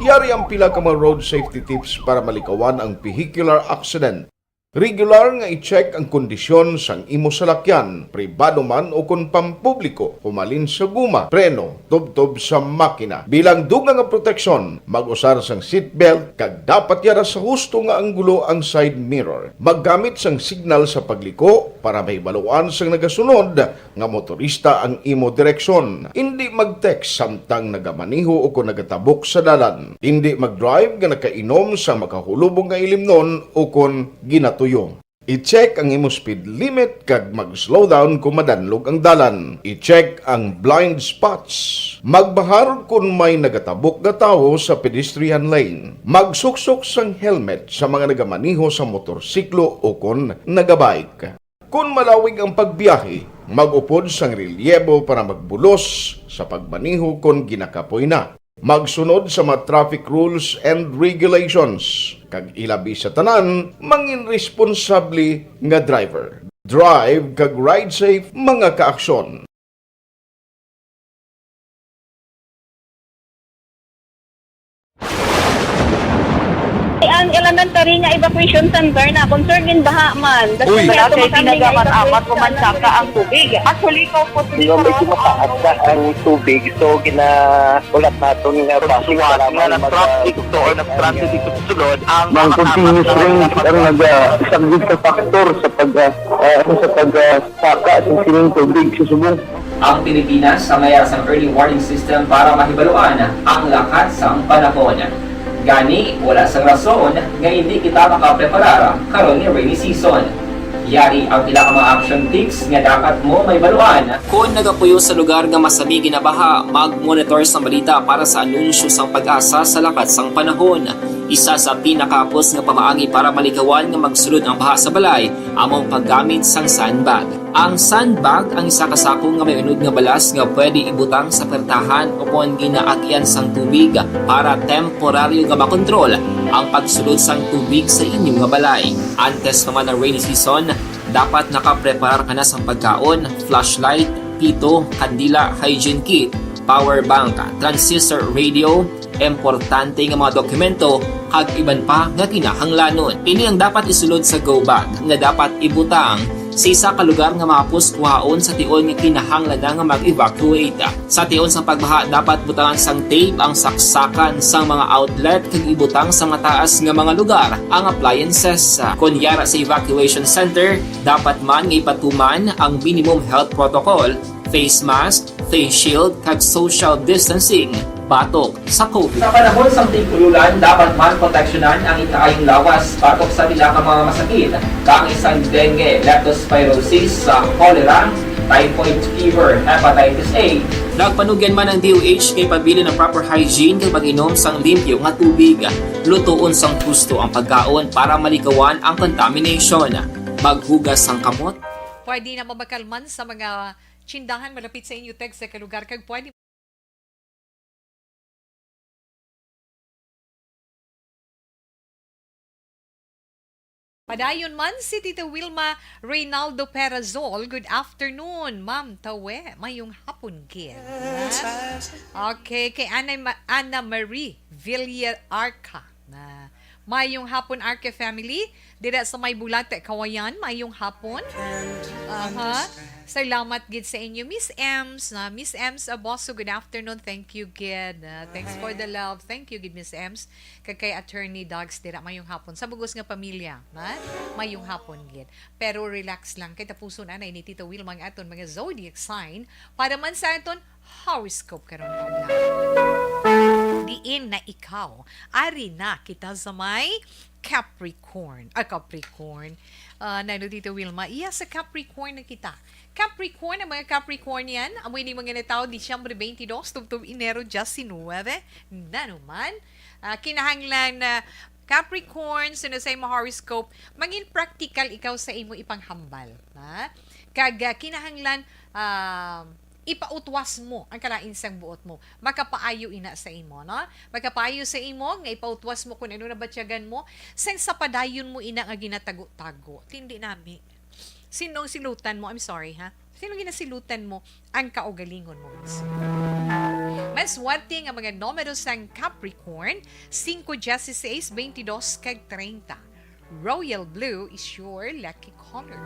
Yari ang pila ka mga road safety tips para malikawan ang vehicular accident. Regular nga i-check ang kondisyon sang imo salakyan, pribado man o kon pampubliko, humalin sa guma, preno, tubtob sa makina. Bilang dugang nga proteksyon, mag-usar sang seatbelt kag dapat yara sa husto nga anggulo ang side mirror. Maggamit sang signal sa pagliko para mahibaluan sang nagasunod nga motorista ang imo direksyon. Indi mag-text samtang nagamaneho o kon nagatabok sa dalan. Indi mag-drive nga nakainom sa makahulubong nga ilimnon o kon ginatuyo. I-check ang imo speed limit kag mag-slow down kon madanlog ang dalan. I-check ang blind spots. Magbahar kon may nagatabok nga tawo sa pedestrian lane. Magsuksok sang helmet sa mga nagamaneho sa motorsiklo o kon nagabike. Kon malawig ang pagbiyahe, mag-upod sang relyebo para magbulos sa pagmaneho kon ginakapoy na. Magsunod sa mga traffic rules and regulations, kag ilabi sa tanan, mangin responsable nga driver. Drive kag ride safe, mga kaaksyon. Ang elementary nga evacuation center na, concern gid baha man. Uy, wala kay tinaga man amat ko man saka ang tubig. Actually, ko po, medyo mataas na ang tubig. So, gina-, ulat naton nga bus nga nag-traffic to or nag-transit dito sa sulod, ang mga continuous rains ang nag-, ah, isang big factor sa pag, ah, ah, sa pag, ah, saka sa sining tubig sa subong. Ang Pilipinas ang mayara sang early warning system para mahibaluan ang lakat sang panahon. Gani, wala sang rason nga indi kita makapreparar karon ni rainy season. Yari ang pila ka mga action tips nga dapat mo mahibaluan. Kon nagapuyo sa lugar nga masami ginabaha, mag-monitor sang balita para sa anunsyo sang PAGASA sa lakat sang panahon. Isa sa pinakahapos nga pamaagi para malikawan nga magsulod ang baha sa balay amo ang paggamit sang sandbag. Ang sandbag ang isa ka sako nga may unod nga balas nga pwede ibutang sa pertahan o kon ginaagian sang tubig para temporaryo nga makontrol ang pagsulod sang tubig sa inyo nga balay. Antes pa man ang rainy season, dapat nakapreparar ka na sang pagkaon, flashlight, pito, kandila, hygiene kit, power bank, transistor radio, importante nga mga dokumento, kag iban pa nga kinahanglanon. Ini ang dapat isulod sa go bag nga dapat ibutang sa isa ka lugar nga mahapos kuhaon sa tion nga kinahanglan na nga mag-evacuate. Sa tion sang pagbaha, dapat butangan sang tape ang saksakan sang mga outlet kag ibutang sa mataas nga mga lugar ang appliances. Kon yara sa evacuation center, dapat man nga ipatuman ang minimum health protocol, face mask, face shield, kag social distancing batok sa COVID. Sa panahon sang tig-ululan, dapat man proteksyonan ang ikaayong lawas batok sa pila ka mga masakit, kaangay sang dengue, leptospirosis, sa cholera, typhoid fever, hepatitis A. Nagpanugyan man ang D O H kay pabilin ang proper hygiene kag pag-inom sang limpyo nga tubig. Lutoon sang husto ang pagkaon para malikawan ang contamination. Maghugas sang kamot. Pwede na mabakal man sa mga tsindahan malapit sa inyo, tag sa kalugar, kag pwede Padayon man si Tita Wilma Reynaldo Perazol. Good afternoon, Ma'am Tawe. Mayong hapon gid. Okay, kay Ana, Ma- Ana Marie Villar Arca. Na, mayong hapon, Arca family. Dira sa may Bulate, Kawayan, mayong hapon. Aha. Salamat gid sa inyo, Miss Ems. Na, Miss Ems Aboso, good afternoon. Thank you gid. Ah, thanks for the love. Thank you gid, Miss Ems. Kag kay Attorney Dogs dira, mayong hapon. Sa bugos nga pamilya, ha? Mayong hapon gid. Pero relax lang, kay tapuson anay ni Tita Wilma ang aton mga zodiac sign para man sa aton horoscope karon nga adlaw. Diin na ikaw? Ari na kita sa may Capricorn. Ah, Capricorn. Ah, nano, Tita Wilma? Iya, sa Capricorn na kita. Capricorn, ang mga Capricornian, amo ini mga natawo Disyembre twenty-two, tubtob Enero diecinuebe. Nano man, ah, kinahanglan na Capricorn, sino sa imo horoscope, mangin practical ikaw sa imo ipanghambal, ha? Kag, ah, kinahanglan, ah, ipautwas mo ang kalain sang buot mo. Makapaayo ina sa imo, no? Makapaayo sa imo nga ipautwas mo kung ano nabatyagan mo, sang sa padayon mo ina nga ginatago-tago. Tindi nami. Sino ang silutan mo? I'm sorry, ha? Sino ginasilutan mo ang kaugalingon mo mismo? Maswerte nga mga numero sang Capricorn, singko, dieciséis, veintidós, kag treinta. Royal blue is your lucky color.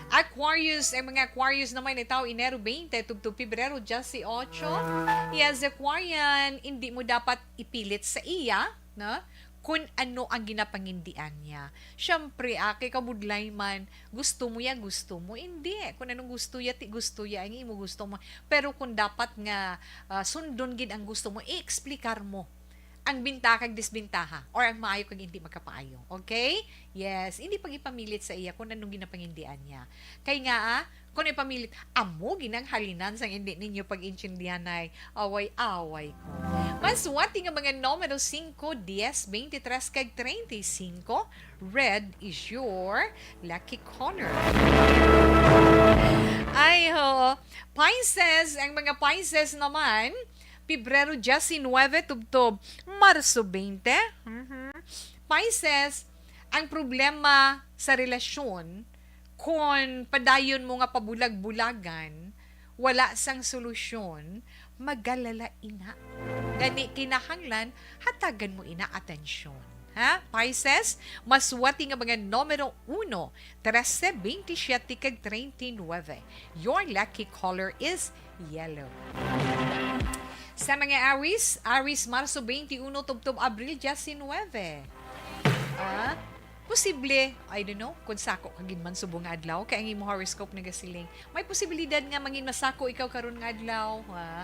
Aquarius, ang mga Aquarius naman ni tao Enero twenty tubtob Pebrero dieciocho. Yes, Aquarian, hindi mo dapat ipilit sa iya, no? Kung ano ang ginapangindian niya. Siyempre, ah, kay kabudlay man, gusto mo ya, gusto mo, hindi. Kung anong gusto ya, ti gusto ya, ang imo gusto mo. Pero kung dapat nga, ah, sundon gid ang gusto mo, i-explicar mo ang bintaha kag disbintaha or ang maayo kag hindi magkapaayo. Okay? Yes, hindi pag ipamilit sa iya kung anong ginapangindian niya. Kay nga, ah, kung ipamilit, amo ginang halinan sang hindi ninyo pag-intindihanay, away-away ko. Maswerte nga mga numero singko, diyes, beintitres, kag treinta y cinco, red is your lucky color. Ay, ho. Pisces, ang mga Pisces naman, Pebrero diecinuebe tubtob Marso twenty. Mhm. Pisces, ang problema sa relasyon, kon padayon mo nga pabulag-bulagan, wala sang solusyon, magalala ina. Gani, kinahanglan hatagan mo ina atensyon. Ha? Pisces, maswerte nga mga numero uno, trese, beintisyete, kag treinta y nuebe. Your lucky color is yellow. Sa mga Aries, Aries, Marso twenty-uno tubtob Abril diecinuebe. Ah, posible, I don't know, kung sako ka gid man subong nga adlaw, kay ang imo horoscope nagasiling, may posibilidad nga mangin masako ikaw karon nga adlaw, ha?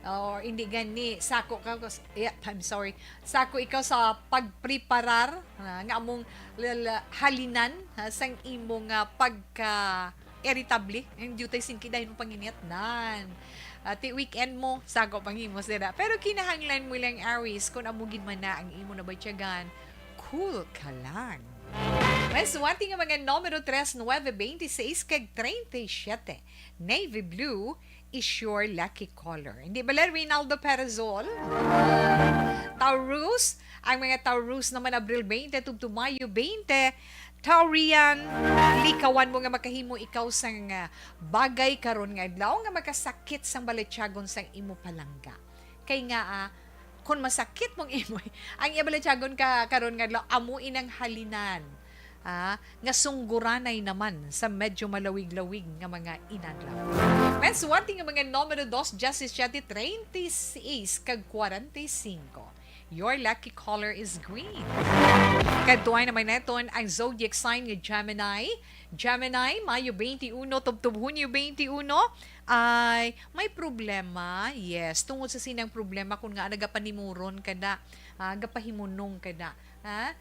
Or hindi gani, sako ka, kus- yeah, I'm sorry, sako ikaw sa pagpreparar, ha, nga among lala- halinan, ha, sang imo nga pagka irritable, ang diutay singki dahil mo panginit nan. Ati weekend mo, sago panghimo sila. Pero kinahanglan mo lang, Aries, kung amo gid man na ang imo nabatyagan, cool ka lang. Maswerte nga mga numero tres, nuebe, beintiseis, kag treinta y siete. Navy blue is your lucky color. Hindi ba, Reynaldo Perazol? Taurus, ang mga Taurus naman, Abril twenty tubtob Mayo twenty, Taurian, likawan mo nga makahimo ikaw sang, ah, bagay karon nga adlaw nga makasakit sang balatyagon sang imo palangga. Kay nga, ah, kon masakit mong imo, ang iya balatyagon ka karon nga adlaw, amo inang halinan, ah, nga sungguranay naman sa medyo malawig-lawig nga mga inadlaw. May swerte nga mga numero dos, diyasisiete, treinta y seis, kag kwarenta y cinco. Your lucky color is green. Kadtuan naman naton ang zodiac sign nga Gemini. Gemini, Mayo twenty-one, tubtob Hunyo twenty-one, ay may problema. Yes, tungod sa sinang problema, kung nga nagapanimuron ka na, ah, gapahimunong ka na, ha?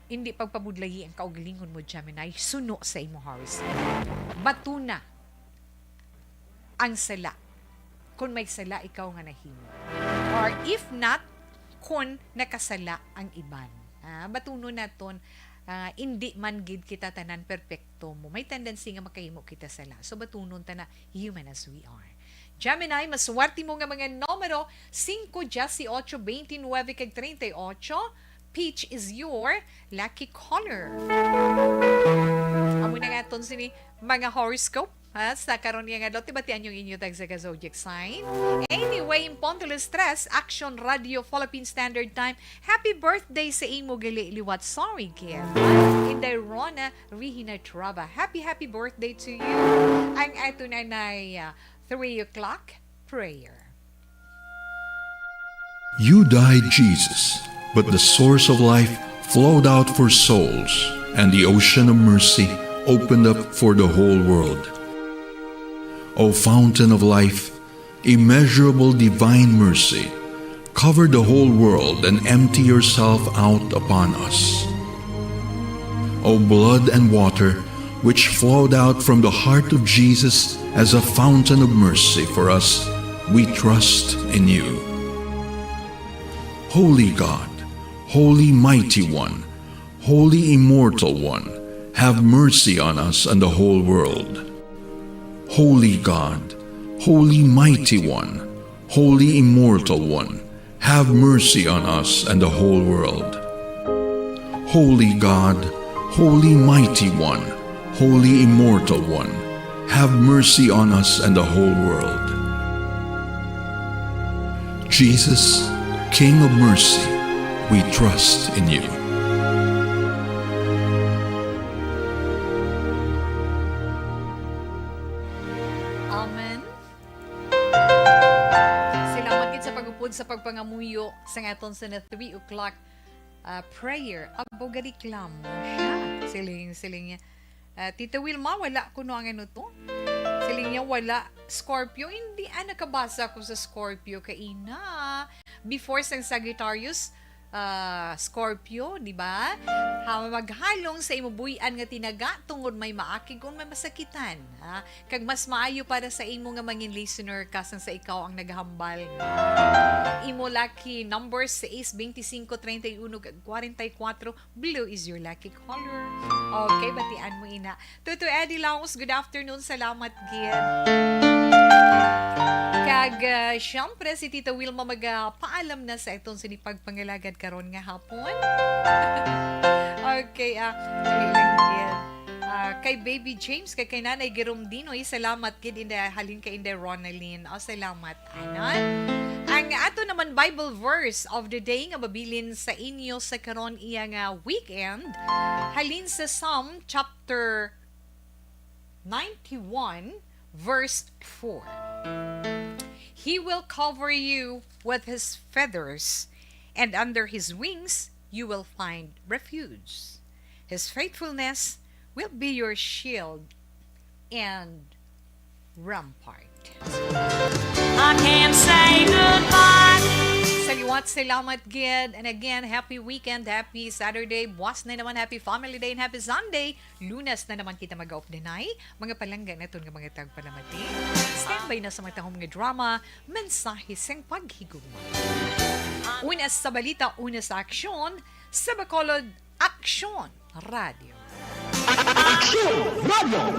Hindi pagpabudlayi ang kaugalingon mo, Gemini. Suno sa imo horoscope. Batuna ang sala, kung may sala ikaw nga nahimo. Or if not, kung nakasala ang iban. Ah, batunon naton, ah, indi man gid kita tanan perpekto mo. May tendency nga makahimo kita sala. So, batunon ta na human as we are. Gemini, maswerte mo nga mga numero, singko, diyasyocho, twenty-nine, kag treinta y ocho. Peach is your lucky color. Amo na nga aton sini mga horoscope, ha, sa karon nga adlaw. Tibatian yung inyo tagsa ka zodiac sign. Anyway, in punto alas tres, Action Radio Philippine Standard Time. Happy birthday sa imo gali liwat. Sorry, kid. Inday Rona Rihina Traba. Happy, happy birthday to you. Ang ato na nay, ah, three o'clock prayer. You died, Jesus, but the source of life flowed out for souls, and the ocean of mercy opened up for the whole world. O fountain of life, immeasurable divine mercy, cover the whole world and empty yourself out upon us. O blood and water, which flowed out from the heart of Jesus as a fountain of mercy for us, we trust in you. Holy God, Holy Mighty One, Holy Immortal One, have mercy on us and the whole world. Holy God, Holy Mighty One, Holy Immortal One, have mercy on us and the whole world. Holy God, Holy Mighty One, Holy Immortal One, have mercy on us and the whole world. Jesus, King of mercy, we trust in you. Amen. Salamat gid sa pag-upod sa pagpangamuyo sa aton sa na three o'clock, ah, prayer. Abo, gareklamo siya. Siling, siling niya, ah, "Tita Wilma, wala kuno ang ano to." Siling niya, "Wala. Scorpio, hindi, ah, nakabasa ko sa Scorpio kaina." Before sang Sagittarius, ah, Scorpio, di ba? Ha, maghalong sa imo buy-an nga tinaga tungod may maakig kon may masakitan, ha? Kag mas maayo para sa imo nga mangin listener ka sang sa ikaw ang naghambal. Imo lucky number, sais, bente singko, treinta y uno, kag kwarenta y kuwatro. Blue is your lucky color. Okay, batian mo ina. Tuto Eddie Laos, good afternoon. Salamat gid. Kag, ah, syempre, si Tita Wilma magapaalam na sa aton sini pagpangalagad karon nga hapon. Okay, ah, dali lang gid. Ah, kay Baby James, kag kay Nanay Gerumdinoy, salamat gid, inda, halin kay Inday Ronalyn. Oh, salamat, anon. Ang ato naman Bible verse of the day nga mabilin sa inyo sa karon iya nga weekend, halin sa Psalm chapter ninety-one, verse four. He will cover you with his feathers, and under his wings you will find refuge. His faithfulness will be your shield and rampart. I can't say goodbye. Sa liwat, salamat gid. And again, happy weekend, happy Saturday. Buwas na naman, happy Family Day and happy Sunday. Lunes na naman kita mag-updanay. Mga palangga naton nga mga tagpalamati. Standby na sa matahom nga drama, Mensahe sang Paghigugma. Una sa balita, una sa aksyon, sa Bacolod Aksyon Radio. Aksyon Radio!